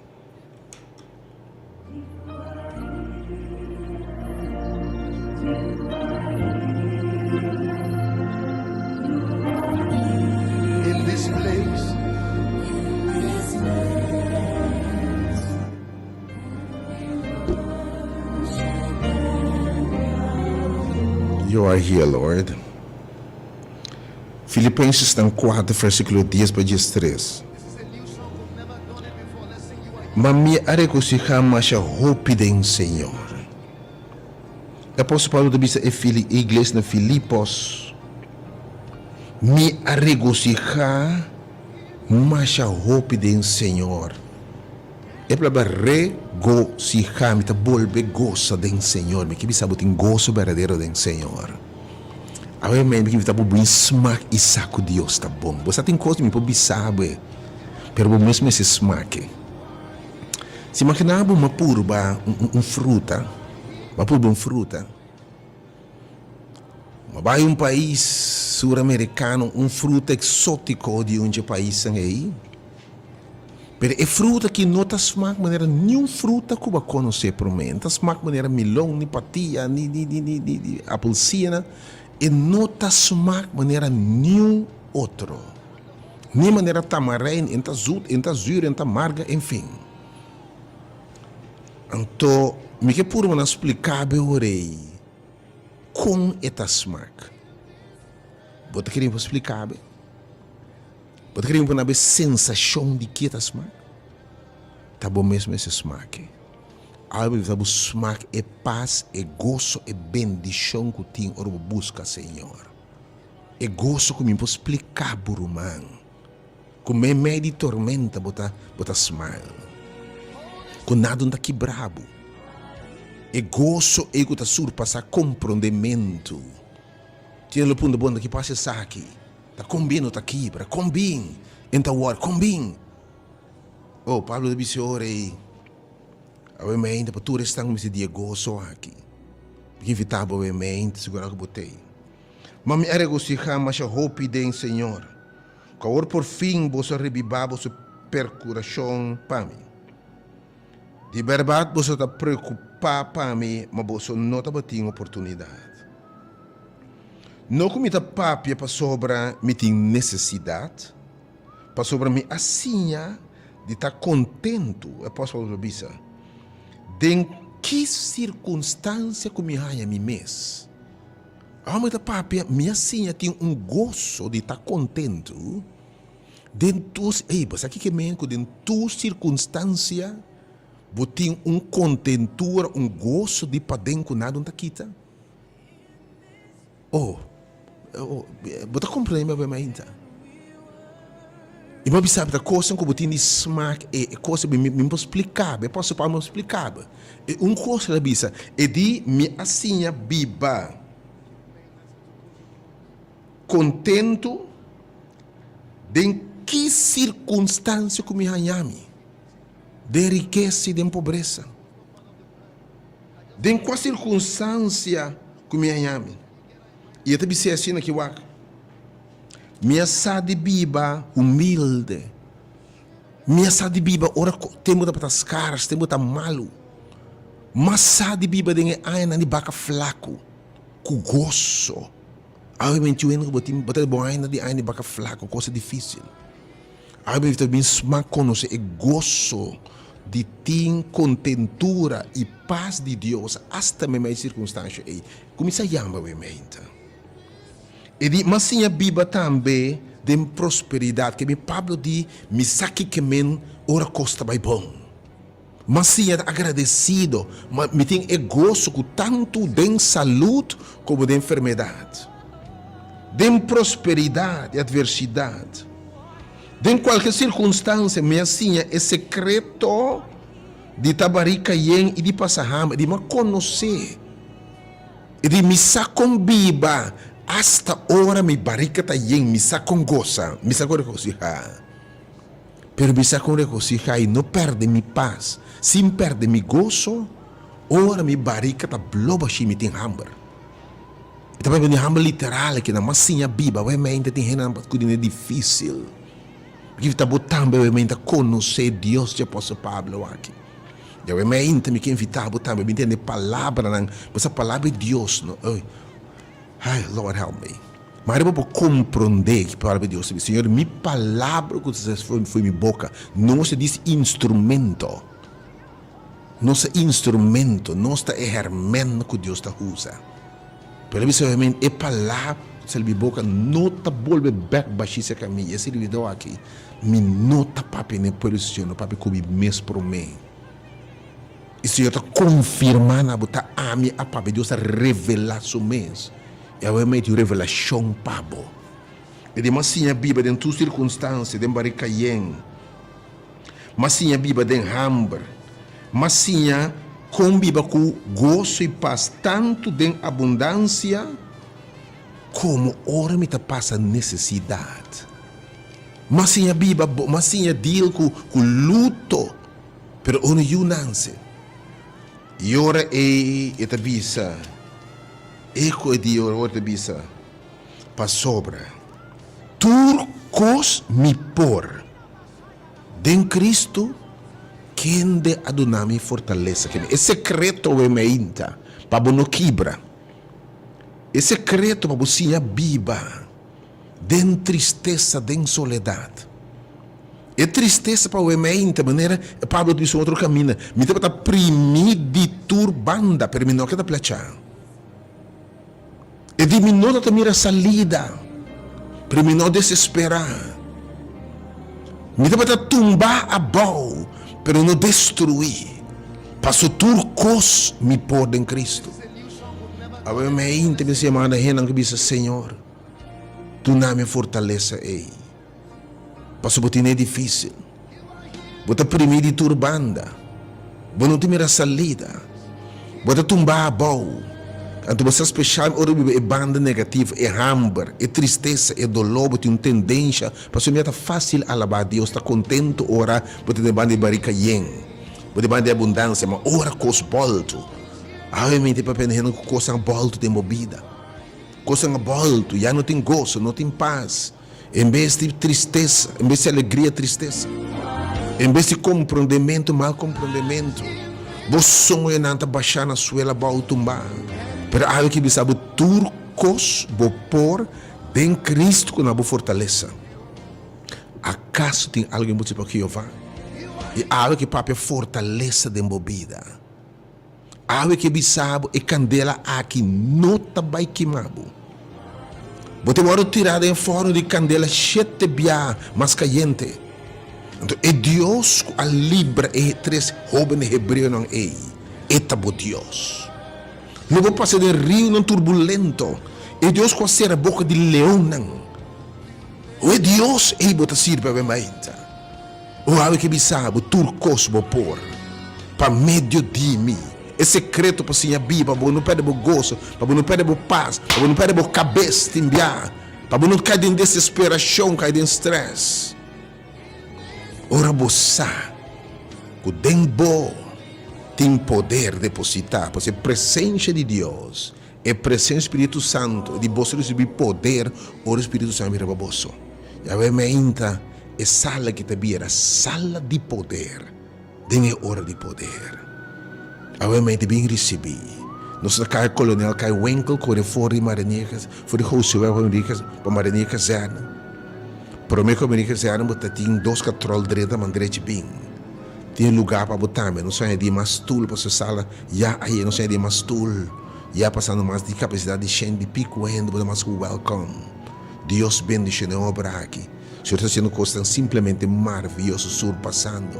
In this place. You are here, Lord. Filipensesnan kuater versíkulo dies pa diestres. Ma mi a regosihá masha hopi den Señor. E apòstel Pablo ta bisa e iglesia na Filipos, Mi a regosihá masha hopi den Señor. E palabra regosihá, mi ta bolbe gosa den Señor. Mi ke bisa bo tin goso berdadero den Señor. Awe mi ke invitá bo bini smak i sa ku Dios ta bon. Bo sa tin kos di mi por bisa bo e, pero bo mes mester smak e. Si imaginá bo m'a purba un fruta, m'a purba un fruta. M'a bai un pais suramerikano, un fruta eksótiko di un dje paisnan ei. Pero e fruta aki no ta smak manera niun fruta ku bo a konosé promé. No ta smak manera milon, ni patia, ni ni ni ni ni apelsina. E no ta smak manera niun otro. Ni manera tamarijn, e no ta zut, e no ta zür, e no ta marga, enfin. Anto mi ke purba na splika bo e ora ei kon e ta smak. Bo ta kere mi por splika bo? Bo ta kere mi por na bo e sensashon di ke ta smak? Ta bo mes mester smak e. Awe bo ta bo smak e pas, e goso, e bendishon ku tin ora bo buska Señor. E goso ku mi por splika bo ruman. Ku meimei di tormenta bo ta bo ta smile. Ku nada no ta kibra bo. E goso ei ku ta surpasá komprondementu. Tin lo punta bo, ki pasa esaki? Ta kon bin no ta kibra? Kon bin en ta wòrdu? Kon bin? Oh, Pablo ta bisa e ora ei, Awe meinta pa tur esnan ku mester di e goso aki. Mi ke invitá bo awe meinta, sigurá ku bo t'ei. Ma mi a regosihá masha hopi den Señor. Ku awor por fin boso a rebibá boso perkurashon pa mi. Di bèrdat boso ta preokupá pa mi, ma boso no tabatin oportunidat. No ku mi ta papia pasobra mi tin nesesidat, pasobra mi a siña di ta kontentu, e apòstel Pablo ta bisa, den ki sirkunstansia ku mi haña mi mes. Ora mi ta papia, mi a siña tin un goso di ta kontentu den tur, ey, bo sa kiko e men ku den tur sirkunstansia bo tin un kontentura, un goso di paden ku nada no ta kita? Oh, oh, bo ta komprende mi awe mainta? I bo a bisa ta kosnan ku bo tin di smak e kos mi mi por splika bo, e apòstel Pablo no splika bo. E un kos el a bisa, e di mi a siña biba kontentu den ki sirkunstansia ku mi haña mi, den rikesa i den pobresa, den kua sirkunstansia ku mi haña mi. I e ta bis'é asina ki wak. Mi a sa di biba humilde. Mi a sa di biba ora ku tempu tabata skars, tempu ta malu. Mi a sa di biba den e añanan di baka flaku, ku goso. Awe mi entiende ku bo tin, bo ta di bo añanan di aña di baka flaku, kos ta difisil. Awe mi ta bin smak konosé e goso di tin kontentura i pas di Dios asta meimei sirkunstansha ei. Kuminsá yama awe meinta. E di, M'a siña biba tambe den prosperidat. Ke mi Pablo di, Mi sa kiko men ora kos ta bai bon. M'a siña ta agradesido. Ma mi tin e goso ku tantu den salud komo den enfermedat, den prosperidat i atversidat, den kualke sirkunstansia mi a siña e sekreto di ta barika yen i di pasa hamber, di m'a konosé. E di, Mi sa kon biba asta ora mi barika ta yen, mi sa kon gosa, mi sa kon regosihá. Pero mi sa kon regosihá i no pèrdè mi pas, sin pèrdè mi goso, ora mi barika ta blo bashí mi tin hamber. E ta papia di hamber literal aki nan, mas siña biba, wè mente tin hendenan ku tin e difísil. Mi ta bo tambe wè mente konosé Dios dje apòstel Pablo aki. Yahweh meinta mi ke invita bo tambe bin tende palabranan, pasobra palabra di Dios no ey ay Lord help me. Mari bo por comprende ki palabra di Dios ta bisa. Señor mi palabra ku ta sali for mi boka nos ta dis instrumento, nos ta instrumento, nos ta e hermen ku Dios ta usa. Pero el a bisa obviamente e palabra ku sali mi boka no ta bolbe bèk bashí serka mi. E sirbidó aki, mi no ta papia n'e pueblo di Señor, no papia ku mi mes promé. I Señor ta konfirmá na bo, ta ami a papia. Dios ta revelá su mes. I awe mi tin un revelashon pa bo. E di, M'a siña biba den tur sirkunstansia, den barika yen. M'a siña biba den hamber. M'a siña kon biba ku goso i pas tantu den abundansia komo ora mi ta pasa nesesidat. M'a siña biba, m'a siña deal ku ku luto, pero ora yu nanse. I ora ei e ta bisa, e ku e di ora e ta bisa, Pasobra tur kos mi por den Cristo kende a duna mi fortalesa. Kende e sekreto we meinta pa bo no kibra. E sekreto pa bo siña biba den tristesa, den soledat. E tristesa pa we meinta manera Pablo ta bisa un otro kaminda, mi tabata primi di tur banda, pero mi no keda plachá. E di mi no ta mira salida, pero mi no desesperá. Mi tabata tumbá abou, pero no destruí, paso tur kos mi por den Cristo. Awe mi ainda ta bisa yamada hendenan ku bisa, Señor, duna mi e fortalesa ei, paso bo tene difísil. Bo ta primí di tur banda. Bo no ta mira salida. Bo ta tumbá abou. Anto bo sa speshal ora bo biba e banda negativo, e hamber, e tristesa, e doló, bo tin un tendensha pasobra mi ta fásil alabá Dios, ta kontentu ora bo ta den banda di barika yen, bo den banda di abundansia, ma ora kos bòltu, awe mi ta papia hende ku kosnan bòltu den bo bida, kosnan a bòltu, ya no tin goso, no tin pas. En bes di tristesa, en bes di alegria, tristesa. En bes di komprondementu, mal komprondementu. Bo soñonan ta bashá na suela bou tumbá. Pero awe ki bisa bo tur kos bo por den Cristo ku na bo fortalesa. Akaso tin algu imposibel pa Jehová? I awe ki papia fortalesa den bo bida. Awe ke bisa bo e kandela aki no ta bai kima bo. Bo ta wòrdu tirá den e fòrnu di kandela shete bia mas kayente. Anto e Dios ku a libra e tres hóben hebreonan ei, e ta bo Dios. Lo bo pasa den riunan turbulento, e Dios ku a sera boka di leonnan. O e Dios ei bo ta sirbi awe mainta. O awe ke bisa bo tur kos bo por pa medio di mi. E sekreto pa siña biba, pa bo no pèrdè bo goso, pa bo no pèrdè bo pas, pa bo no pèrdè bo kabes tin bia, pa bo no kai den desesperashon, kai den strès. Ora bo sa ku den bo tin poder depositá, pasobra e presensha di Dios, e presensha di Spiritu Santu, di boso risibí poder ora Spiritu Santu bira pa boso. Yahweh meinta E sala ki ta bira sala di poder den e ora di poder. Awe mei ta bin ricibi. Nos ta cay Kolonel Kai Winkel core for di Marinier for di Gosieweg pa Marinier pa Marinier Kazerne. Prome cu Marinier Kazerne bo ta tin dos katrol drenta man drechi bin. Tin lugar pa bo tambe. Nos a di mas stoel pasobra sala ya aye nos a di mas stoel. Ya pasando mas di capacidad di shen di pico hende bo ta mas cu welcome. Dios bendiciona e obra aki. Señor ta haciendo cosnan simplemente maravilloso surpasando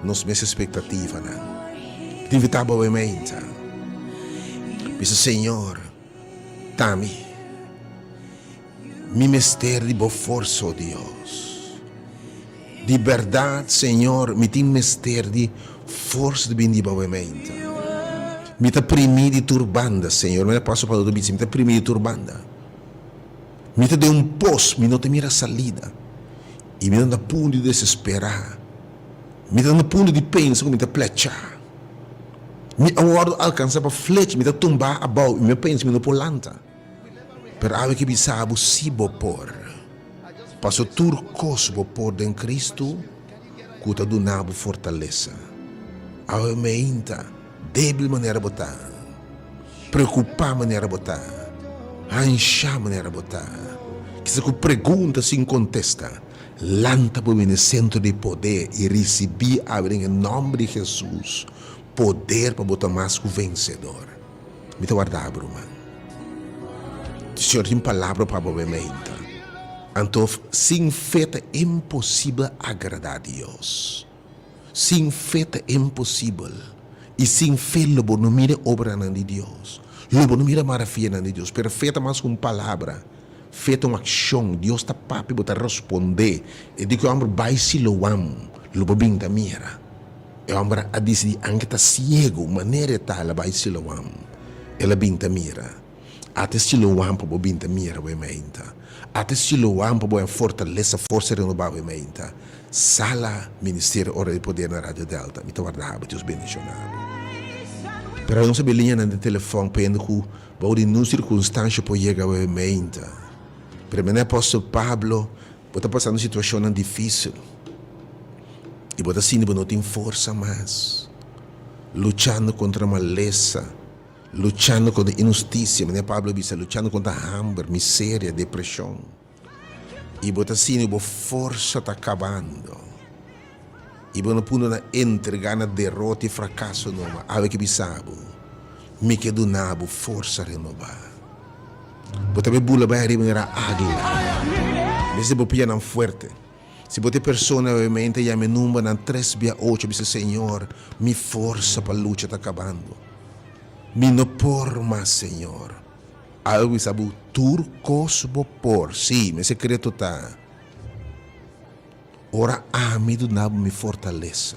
nos mes expectativanan. Mi ta invita bo awe meinta. Bisa, Señor, ta mi. Mi mester di bo forsa, oh Dios. Di berdad, Señor, mi tin mester di forsa di bin di bo awe meinta. Mi ta primi di tur banda, Señor. Mi ta paso pa otro bisa, mi ta primi di tur banda. Mi ta den un pos, mi no ta mira salida, i mi ta na punto di desesperá. Mi ta na punto di pensa ku mi ta plechá. Mi a wòrdu alkansá pa flecha, mi ta tumbá abou i mi a pensa mi no por lanta. Pero awe ke bisa bo si bo por. Paso tur kos bo por den Kristu ku ta duna bo fortalesa. Awe meinta débil manera bo ta. Preokupá manera bo ta, anshá manera bo ta, kisa ku pregunta sin kontesta, lanta bo bini sentro di poder i risibí awe den e nòmber di Hesus poder pa bo ta mas ku vensedor. Mi ta warda bo, ruman. Señor tin palabra pa bo meinta. Anto sin fe ta imposibel agradá Dios. Sin fe ta imposibel. I sin fe lo bo no mira e obranan di Dios. Lo bo no mira maravianan di Dios. Pero fe ta mas ku un palabra. Fe ta un akshon. Dios ta papia, bo ta respondé. E di ku e hòmber bai Siloam, lo bo bin ta mira. E hòmber a disidí, anke ta siegu, manera e ta, el a bai Siloam. El a bin ta mira. Ata e Siloam pa bo bin ta mira bo e meinta. Ata e Siloam pa bo haña fortalesa, forsa renobá bo e meinta. Sala Ministerio Ora di Poder na Radio Delta. Mi ta warda bo. Dios bendiciona bo. Pero nos a bin liñanan di telefòn pende ku bou di nun sirkunstansha por yega bo e meinta. Pero mene Apòstel Pablo, bo ta pasando situashonnan difísil i bo ta sinti bo no tin forsa mas, luchando kontra malesa, luchando kontra inhustisia, manera Pablo a bisa, luchando kontra hamber, miseria, depreshon. I bo ta sinti bo forsa ta kabando. I bo no punto na entregá na derota i frakaso numa. Awe ke bisa bo, Mi ke duna bo forsa renobá. Bo ta bai bula bai ariba manera águila. Mester bo pianan fuerte. Si bo ta e persona awe mente yama e numbernan tres bia ocho bisa Señor, mi forsa pa lucha ta kabando. Mi no por mas Señor. Awe bisa bo tur kos bo por. Sí, mi sekreto ta ora ami duna bo mi fortalesa.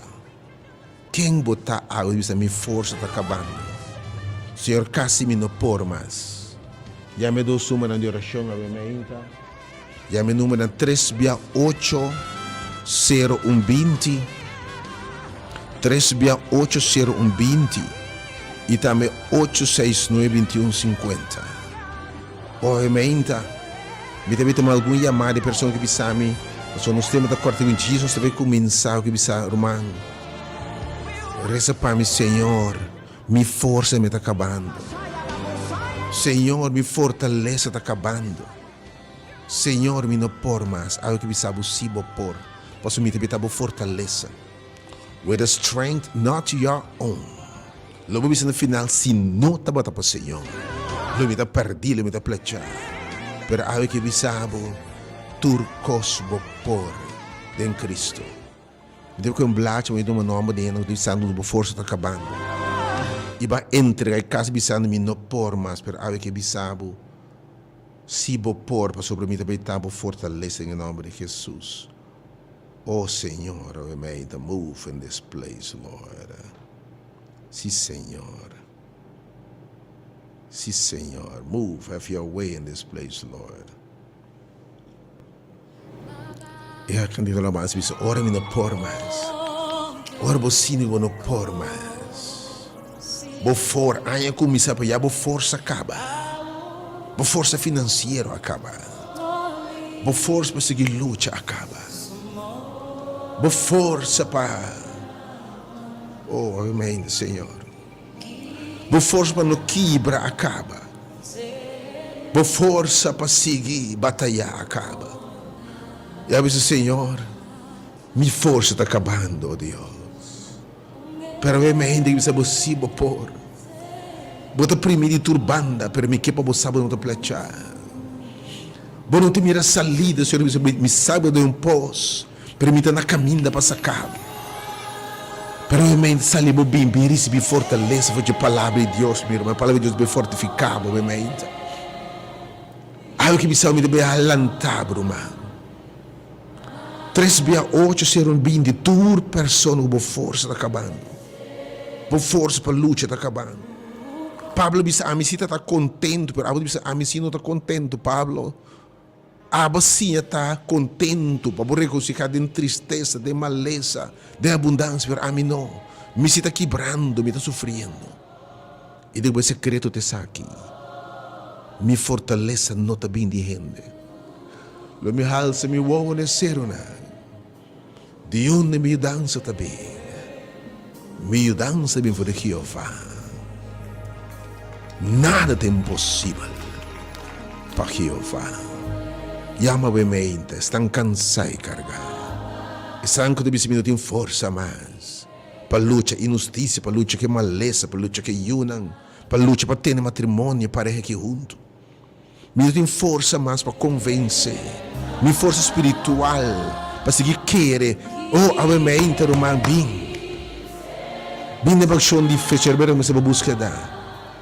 Ken bo ta awe bisa mi forsa ta kabando. Señor kasi mi no por mas. Yama e dos numbernan di orashon awe mainta. Yama e numbernan tres bia ocho sero un binti, tres bia ocho sero un binti i tambe ocho seis nuebe binti un sinkuenta. Oe meinta, mi ta tuma algun yamada di persona ku bisa mi, pasobra nos tempu ta kòrta ku Jesus ta bai kuminsá ku bisa, Ruman, resa pa mi, Señor, mi forsa mi ta kabando. Señor, mi fortalesa ta kabando. Señor, mi no por mas. Awe ku bisa bo si bo por, pasobra mi ta bita bo fortalesa. With a strength not your own. Lo bo bisa na final, si no tabata pa Señor, lo mi ta perdí, lo mi ta plechá. Pero awe ke bisa bo, tur kos bo por den Cristo. Mi ta ku un blachi, mi tuma nomber di hende ku ta bisando ku bo forsa ta kabando. I bo a entrega e kas bisando mi no por mas, pero awe ke bisa bo, si bo por, pasobra mi ta bay ta bo fortalesa den e nomber di Jesus. Oh Señor, awe mei ta move in this place, Lord. Si Señor. Si Señor. Move, have your way in this place, Lord. E kantika lo mas bisa, ora mi no por mas. Ora bo sinti bo no por mas. Bo for, aña kuminsá pa ya bo forsa kaba. Bo forsa finansiero a kaba. Bo forsa pa sigui lucha a kaba. Bo forsa pa Oh, amen, Señor. Bo forsa pa no kibra a kaba. Bo forsa pa sigui batayá a kaba. I a bisa, Señor, mi forsa ta kabando, Dios. Pero awe mi hende bisa bo si bo por. Bo ta primi di tur banda, pero mi ke pa bo sa bo no ta plachá. Bo no ta mira salida, Señor bisa, mi sa bo den un pos. Pero mi ta na kaminda pa saka bo. Pero mi mente sali bo bin bin risibi fortalesa for dje Palabra di Dios, mi ruman. E Palabra di Dios bin fortifiká bo, mi mente. Awe ki bisa mi ta bin alantá bo, ruman. Tres bia ocho ser un bindi tur persona ku bo forsa ta kabando. Bo forsa pa lucha ta kabando. Pablo bisa ami si ta ta kontentu, pero abo ta bisa ami si no ta kontentu, Pablo. Abo siña ta kontentu pa bo regosihá den tristesa, den malesa, den abundansia, pero ami no. Mi si ta kibrando, mi ta sufriendo. I di bo e sekreto ta esaki, Mi fortalesa no ta bin di hende. Lo mi halsa mi wowo na e serunan. Di unda mi yudansa ta bin? Mi yudansa bin for di Jehová. Nada ta imposibel pa Jehová. Yama bo e mente, esnan kansá i kargá. Esnan ku ta bisa mi no tin forsa mas pa lucha inhustisia, pa lucha ku e malesa, pa lucha ku e yunan, pa lucha pa tene matrimonio, pareha aki huntu. Mi no tin forsa mas pa konvensé. Mi forsa spiritual pa sigui kere. Oh, awe meinta, ruman, bin. Bin den akshon di fe. Cerbero mester bo buskeda.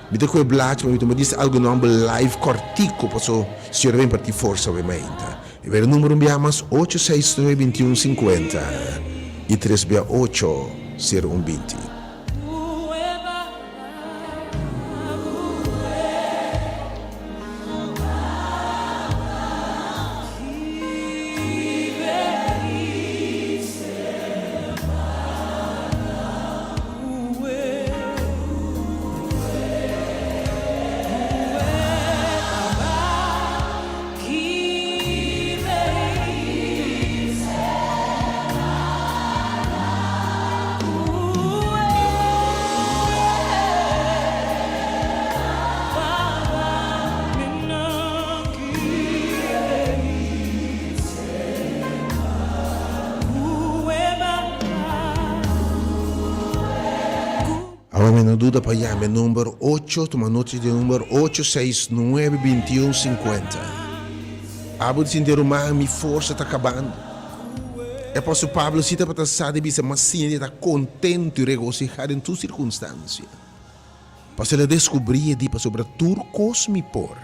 Mi ta kohe blachi pa mi tuma disa algu nomber live kòrtiku paso Señor a bin parti forsa awe meinta. E bera number un bia mas ocho seis nuebe bintiun sinkuenta i tres bia ocho sero un binti. Awe mi no duda pa yama e number ocho, tuma nota di e number ocho seis nuebe bintiun sinkuenta. Abo di sinti ruman mi forsa ta kabando. E apòstel Pablo si tabata sa di bisa mas siña di ta kontentu i regosihá den tur sirkunstansia. Pasobra el a deskubrí e di pasobra tur kos mi por.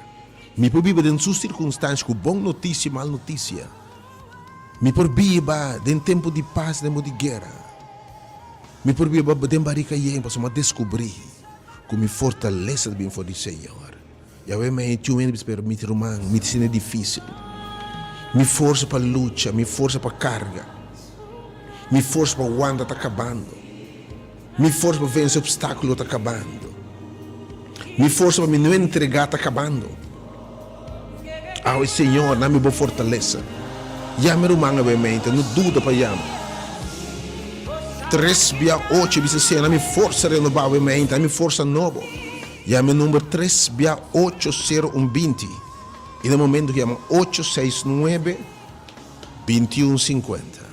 Mi por biba den tur sirkunstansia ku bon notisia i mal notisia. Mi por biba den tempu di pas i tempu di guera. Mi por biba den barika yen pasobra mi a deskubrí ku mi fortalesa ta bin for di Señor. Yahweh mi a tune bisa pero mi ruman mi ta sinti dificil. Mi forsa pa lucha, mi forsa pa carga, mi forsa pa wanta ta cabando. Mi forsa pa vence obstaculo ta cabando. Mi forsa pa mi no entrega ta cabando. Awe Señor na mi bo fortalesa. Yama e ruman awe mente, no duda pa yama. Tres bia ocho bisa Señor na mi forsa renoba awe mente, na mi forsa nobo. Yama e number tres bia ocho sero un binti i na momento ku yama ocho seis nuebe binti un sinkuenta.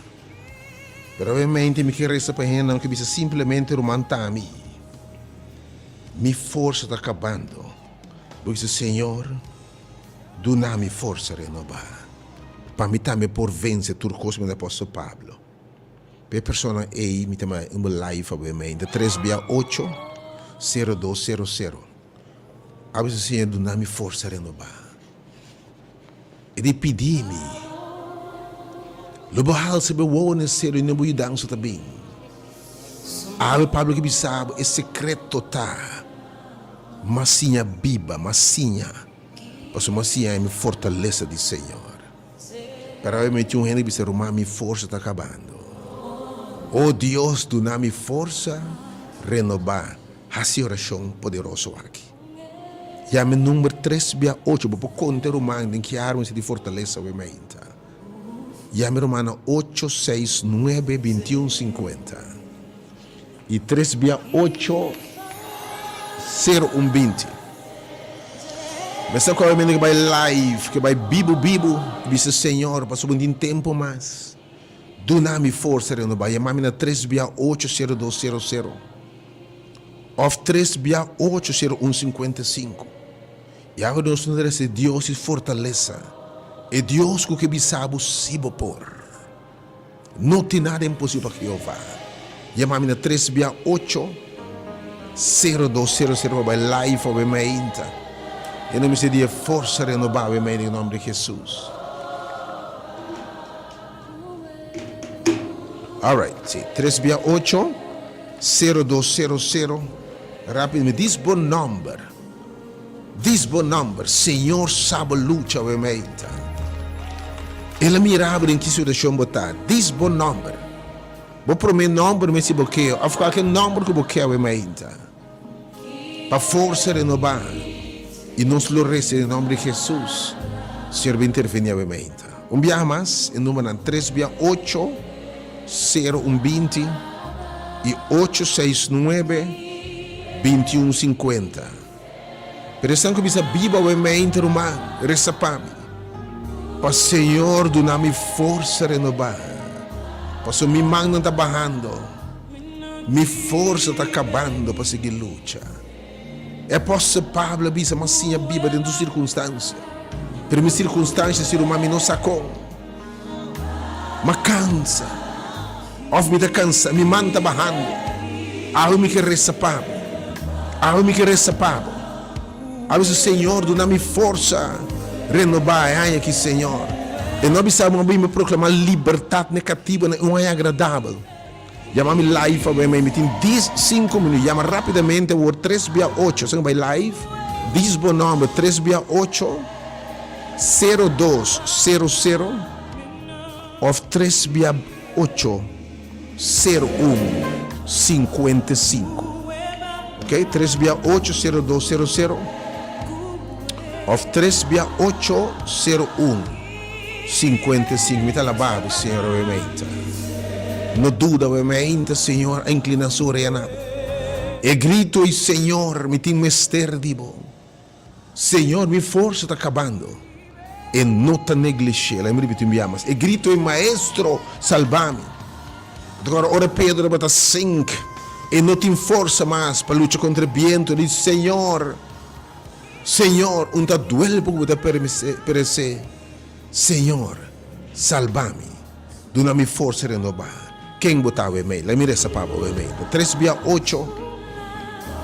Pero awe mente mi ke resa pa hendenan ku bisa simplemente ruman ta mi, mi forsa ta kabando. Bo bisa Señor duna mi forsa renobá pa mi tambe por vense tur kos manera apòstel Pablo. Pa e persona ei mi ta manda un live awe mainta tres bia ocho sero dos sero sero. A bisa Señor duna mi forsa renobá. E di pidi mi, Lo bo halsa bo wowo na e selo i no bo yudansa ta bin. Awe Pablo ke bisa bo e sekreto ta mas siña biba, mas siña, pasobra mas siña e mi fortalesa di Señor. Pero awe mi tin un hende bisa, Ruman, mi forsa ta kabando. O Dios, duna mi forsa renobá. Hasi orashon poderoso aki. Yama e number tres bia ocho. Bo por konta e ruman den ki arma si di fortalesa awe mainta. Yama e ruman na ocho seis nuebe bintiun sinkuenta i tres bia ocho sero un binti. Mester ku awor ke bai live, ke bai bibu bibu, bisa Señor pasobra bo no tin tempu mas. Duna mi forsa renobá. Yama mi na tres bia ocho sero dos sero sero òf tres bia ocho sero un sinkuenta i sinku. I awe nos no ta resa e Dios di fortalesa, e Dios ku ke bisa bo si bo por. No tin nada imposibel pa Jehová. Yama mi na tres bia ocho, sero dos sero sero pa bai live awe mainta. E no mester di e forsa renobá awe mainta den nomber di Jesus. Alright, si, tres bia ocho, sero dos sero sero. Rápido, mi dis bo nomber. Dis bo nomber, Señor sa bo lucha awe mainta. El a mira bo den ki situacion bo ta. Dis bo nomber. Bo prome nomber mester bo ke, of cualke nomber cu bo ke awe mainta. Pa forsa renoba y nos lo reza den nomber di Jesus. Señor bin interveni awe mainta. Un biaha mas, e numbernan tres bia ocho, sero un binti y ocho seis nuebe, binti un sinkuenta. Pero esnan ku bisa biba awe mainta ruman, resa pa mi. Pa Señor duna mi forsa renobá. Pasobra mi mannan ta bahando, mi forsa ta kabando pa sigui lucha. E apòstel Pablo a bisa, M'a siña biba den tur sirkunstansia. Pero mi sirkunstansha si ruman mi no sa kon. M'a kansa. Òf mi ta kansa, mi man ta bahando. Awe mi ke resa pa bo. Awe mi ke resa pa bo. Awe bisa, Señor, duna mi forsa renobá e aña aki, Señor. E no a bisa bo, mi a bin proklamá libertat n'e katibunan, un aña agradabel. Yama mi live awe mi mi tin dies sinku minuut yama rapidamente awor tres bia ocho asina bai live dies bo nomber tres bia ocho sero dos sero sero of tres bia ocho sero un sinkuenta i sinku ok tres bia ocho sero dos sero sero of tres bia ocho sero un 55 Mi ta alabá bo, Señor, awe meinta. No duda awe meinta, Señor a incliná su orea na bo. E grito ei, Señor, mi tin mester di bo. Señor, mi forsa ta cabando. E no ta neglish'é. Laga mi ripití un bia mas. E grito ei, Maestro, salba mi. Ta kòrda ora Pedro tabata sink, e no tin forsa mas pa lucha kontra e bientu. E di, Señor, Señor, un ta duel pa ku bo ta peresé. Señor, salba mi. Duna mi forsa renobá. Ken bo ta awe mei? Laga mi resa pa bo awe mei. Ta tres bia ocho,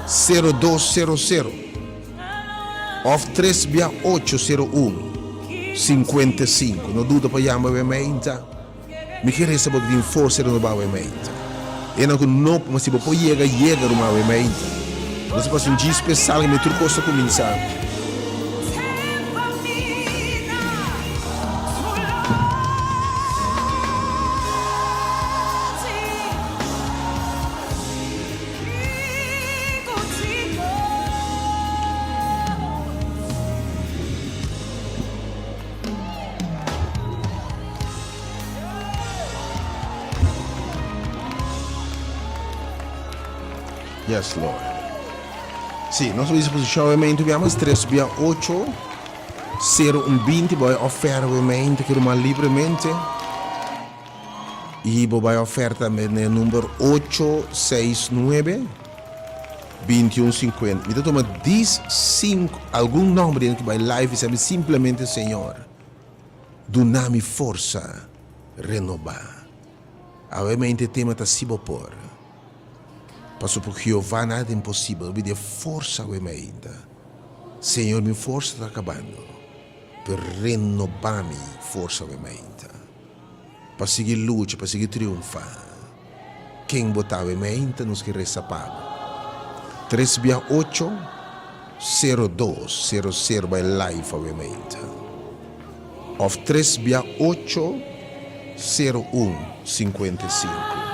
sero dos, sero sero. Òf tres bia ocho, sero un, sinkuenta i sinku. No duda pa yama awe mei ta. Mi ke resa bo tin forsa renobá awe meinta. Enan ku no, ma si bo por yega, yega ruman awe meinta. Nos a pasa un djis spesal kaminda tur kos ta kuminsá. Yes, Lord. Sí, nos a disposishon obviamente biamas tres bia ocho, sero un binti, bo a oferta obviamente ki ruman libremente. I bo bai oferta tambe na e number ocho seis nuebe, 21 50. Mi ta tuma dis sinku, algun nomber di hende ki bai live i sa mi simplemente Señor. Duna mi forsa renobá. Awe mente tema ta si bo por. Paso pa Jehová nada ta imposibel. Bo pidi e forsa awe mainta. Señor, mi forsa ta kabando, pero renobá mi forsa awe mainta. Pa sigui lucha, pa sigui triunfá. Ken bo ta awe mainta nos ke resa pa bo. Tres bia ocho, sero dos, sero sero bai live awe mainta. Of tres bia ocho, sero un, 55.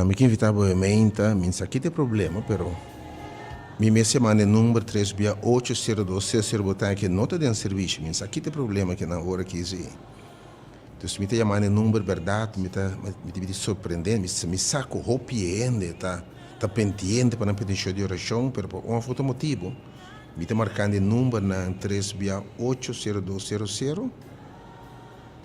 Mi ke invita bo e meinta, mi sa kita e problema pero mi mes yama na e number tres bia ocho sero dos ses sero bo ta ke no ta den servisio, mi sa kita e problema ke nan ora ki si. Dus mi ta yama na e number berdad mi ta mi ta bini sorprende mi mi sa ku hopi hende ta ta pendiente pa nan petishon di orashon pero pa un of otro motibu mi ta markando e numbernan tres bia ocho sero dos sero sero.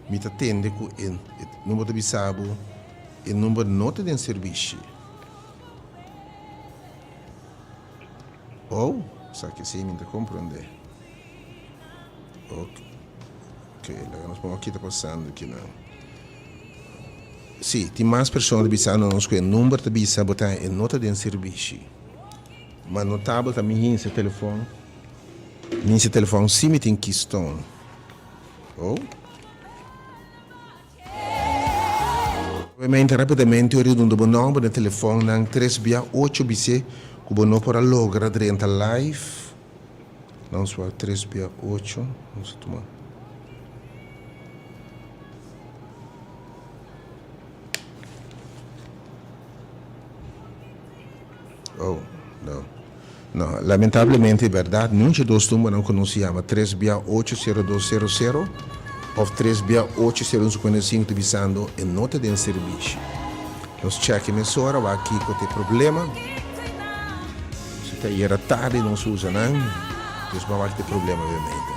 Mi ta tende ku e number ta bisa bo e number no ta den serbishi. Oh, esaki si mi ta komprende. Ok, laga nos pon aki ta pasando kinan. Si, tin mas persona ta bisando nos ku e number ta bisa bo ta e no ta den serbishi. Ma notabel ta mi hinsa telefon, mi hinsa telefon si mi tin keystone. Oh. Obviamente rapidamente ora dunda bo nomber na telefon nan tres bia ocho bis'é ku bo no por a logra drenta live. Nos wak tres bia ocho. Nos a tuma. Oh, no. No, lamentablemente berdad, niun dje dos tumbanan cu nos yama tres bia ocho sero dos sero sero of tres bia ocho sero un cincuenta y cinco ta bisando e no ta den servishi. Nos checke mesora wak kico ta e problema. Si ta ayera tardi nos usa nan, dus ban wak ta e problema obviamente.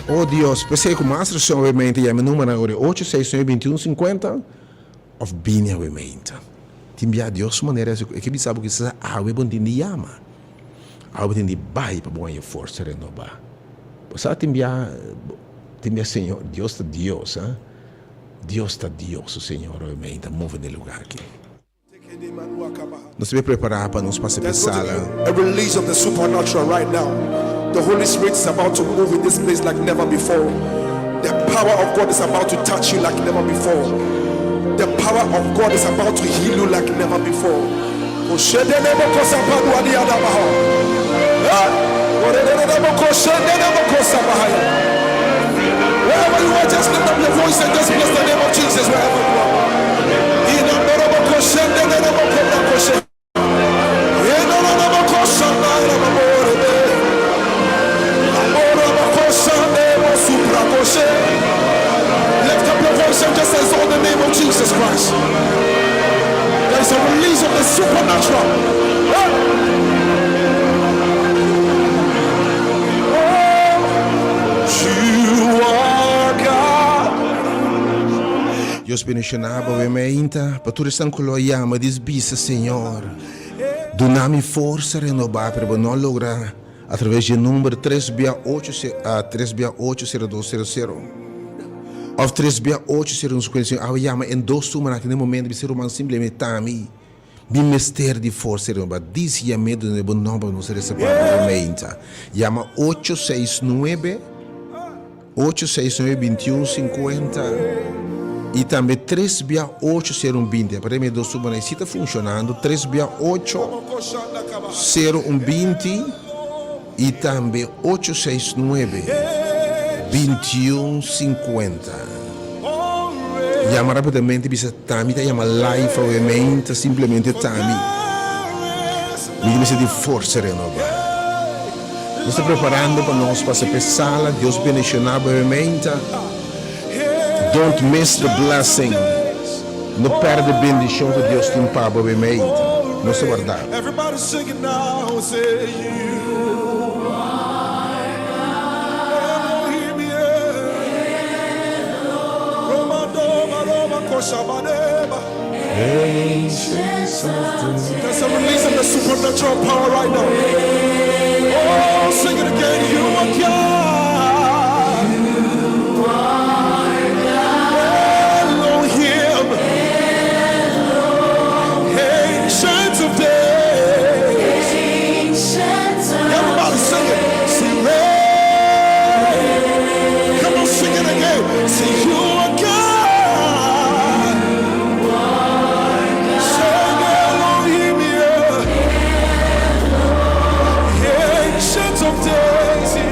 Oh Dios, p'esey cu mas rason obviamente yama e numbernan ora e ocho seis nuebe binti un cincuenta. Of bini awe meinta. Tin bia Dios su manera e ke bisa bo kisas awe bo tin di yama. Awe bo tin di bai pa bo haña forsa renobá. Bo sa tin bia tin bia Señor Dios ta Dios ha. Dios ta Dios su Señor awe meinta move den e lugar aki. Nos debe prepara pa nos pasa p'e There's going to sala. be a release of the supernatural right now. The Holy Spirit is about to move in this place like never before. The power of God is about to touch you like never before. The power of God is about to heal you like never before. Wherever you are, just lift up your voice and just bless the name of Jesus wherever you are. Lift up your voice and just exalt the name of Jesus Christ. There is a release of the supernatural. Oh, you are God. Dios bendiciona bo awe meinta pa tur esnan cu lo a yama dis bisa Señor duna mi forsa renoba pero bo no a logra a traves dje number tres bia ocho tres bia ocho sero dos sero sero of tres bia ocho sero un scuenta y cinco awe yama en dos number aki den momento bisa ruman simplemente tami mi mester di forsa renoba dis yame duna bo nomber nos resa pa bo awe meinta yama ocho seis nuebe. Ocho seis nuebe bintiun sinkuenta i tambe tres bia ocho sero un binti. Aparte mi e dos tubonan si ta funshonando, tres bia ocho sero un binti i tambe ocho seis nuebe bintiun sinkuenta. Yama rapidamente bisa Tami ta yama live awe men ta simplemente Tami. Mi ta mester di forsa renobá. Nos ta preparando pa nos pasa p'e sala. Dios bendiciona bo hermenta. Don't miss the blessing. No perde bendicion cu Dios tin pa bo hermenta. Nos ta warda bo. Everybody sing it now, say you are Elohim, yeah. There's a release of the supernatural power right now. Oh, sing it again. You are God. You are God. Elohim. Ancient of days. Everybody sing it. Sing it. Come on, sing it again. Say you are God. Say Elohim, yeah. Ancient of days, yeah.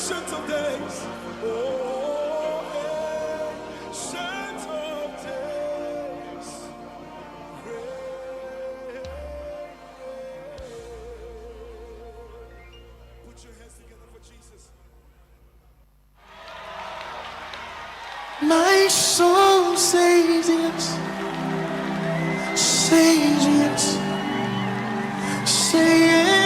Ancient of Days. Oh, Ancient of Days. Reign. Put your hands together for Jesus. My soul says yes, says yes, say yes.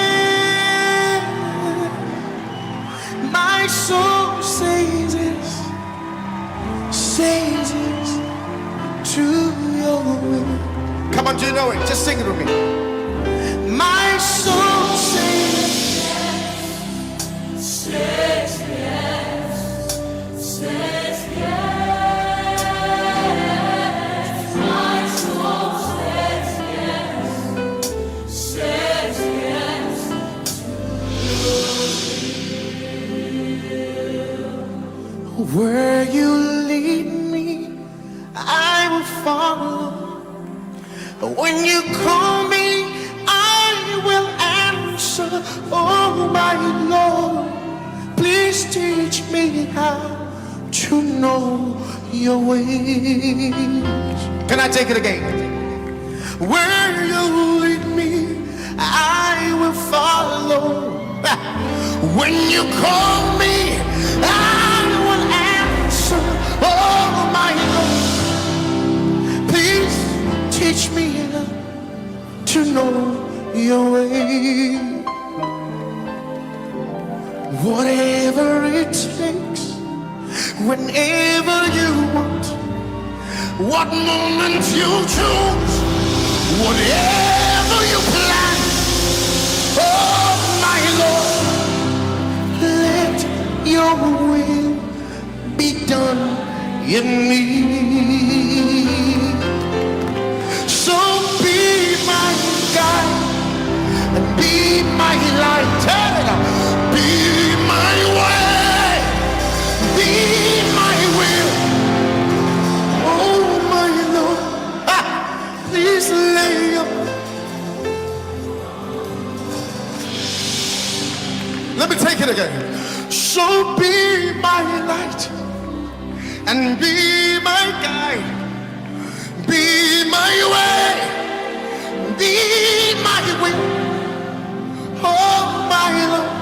My soul says yes, says yes to your will. Come on, do you know it? Just sing it with me. My soul says Says yes, says yes. My soul says yes, says yes. Where you lead me, I will follow. When you call me, I will answer. Oh, my Lord, please teach me how to know your ways. Can I take it again? Where you lead me, I will follow. When you call me, I will answer. Oh, my Lord, please teach me to know your way. Whatever it takes, whenever you want, what moment you choose, whatever you plan, oh my Lord, let your will be done in me. So be my guide and be my light, Be my way, be my will. Oh my Lord, ah, please lay up. Let me take it again. So be my light and be my guide, be my way, be my will. Oh my Lord.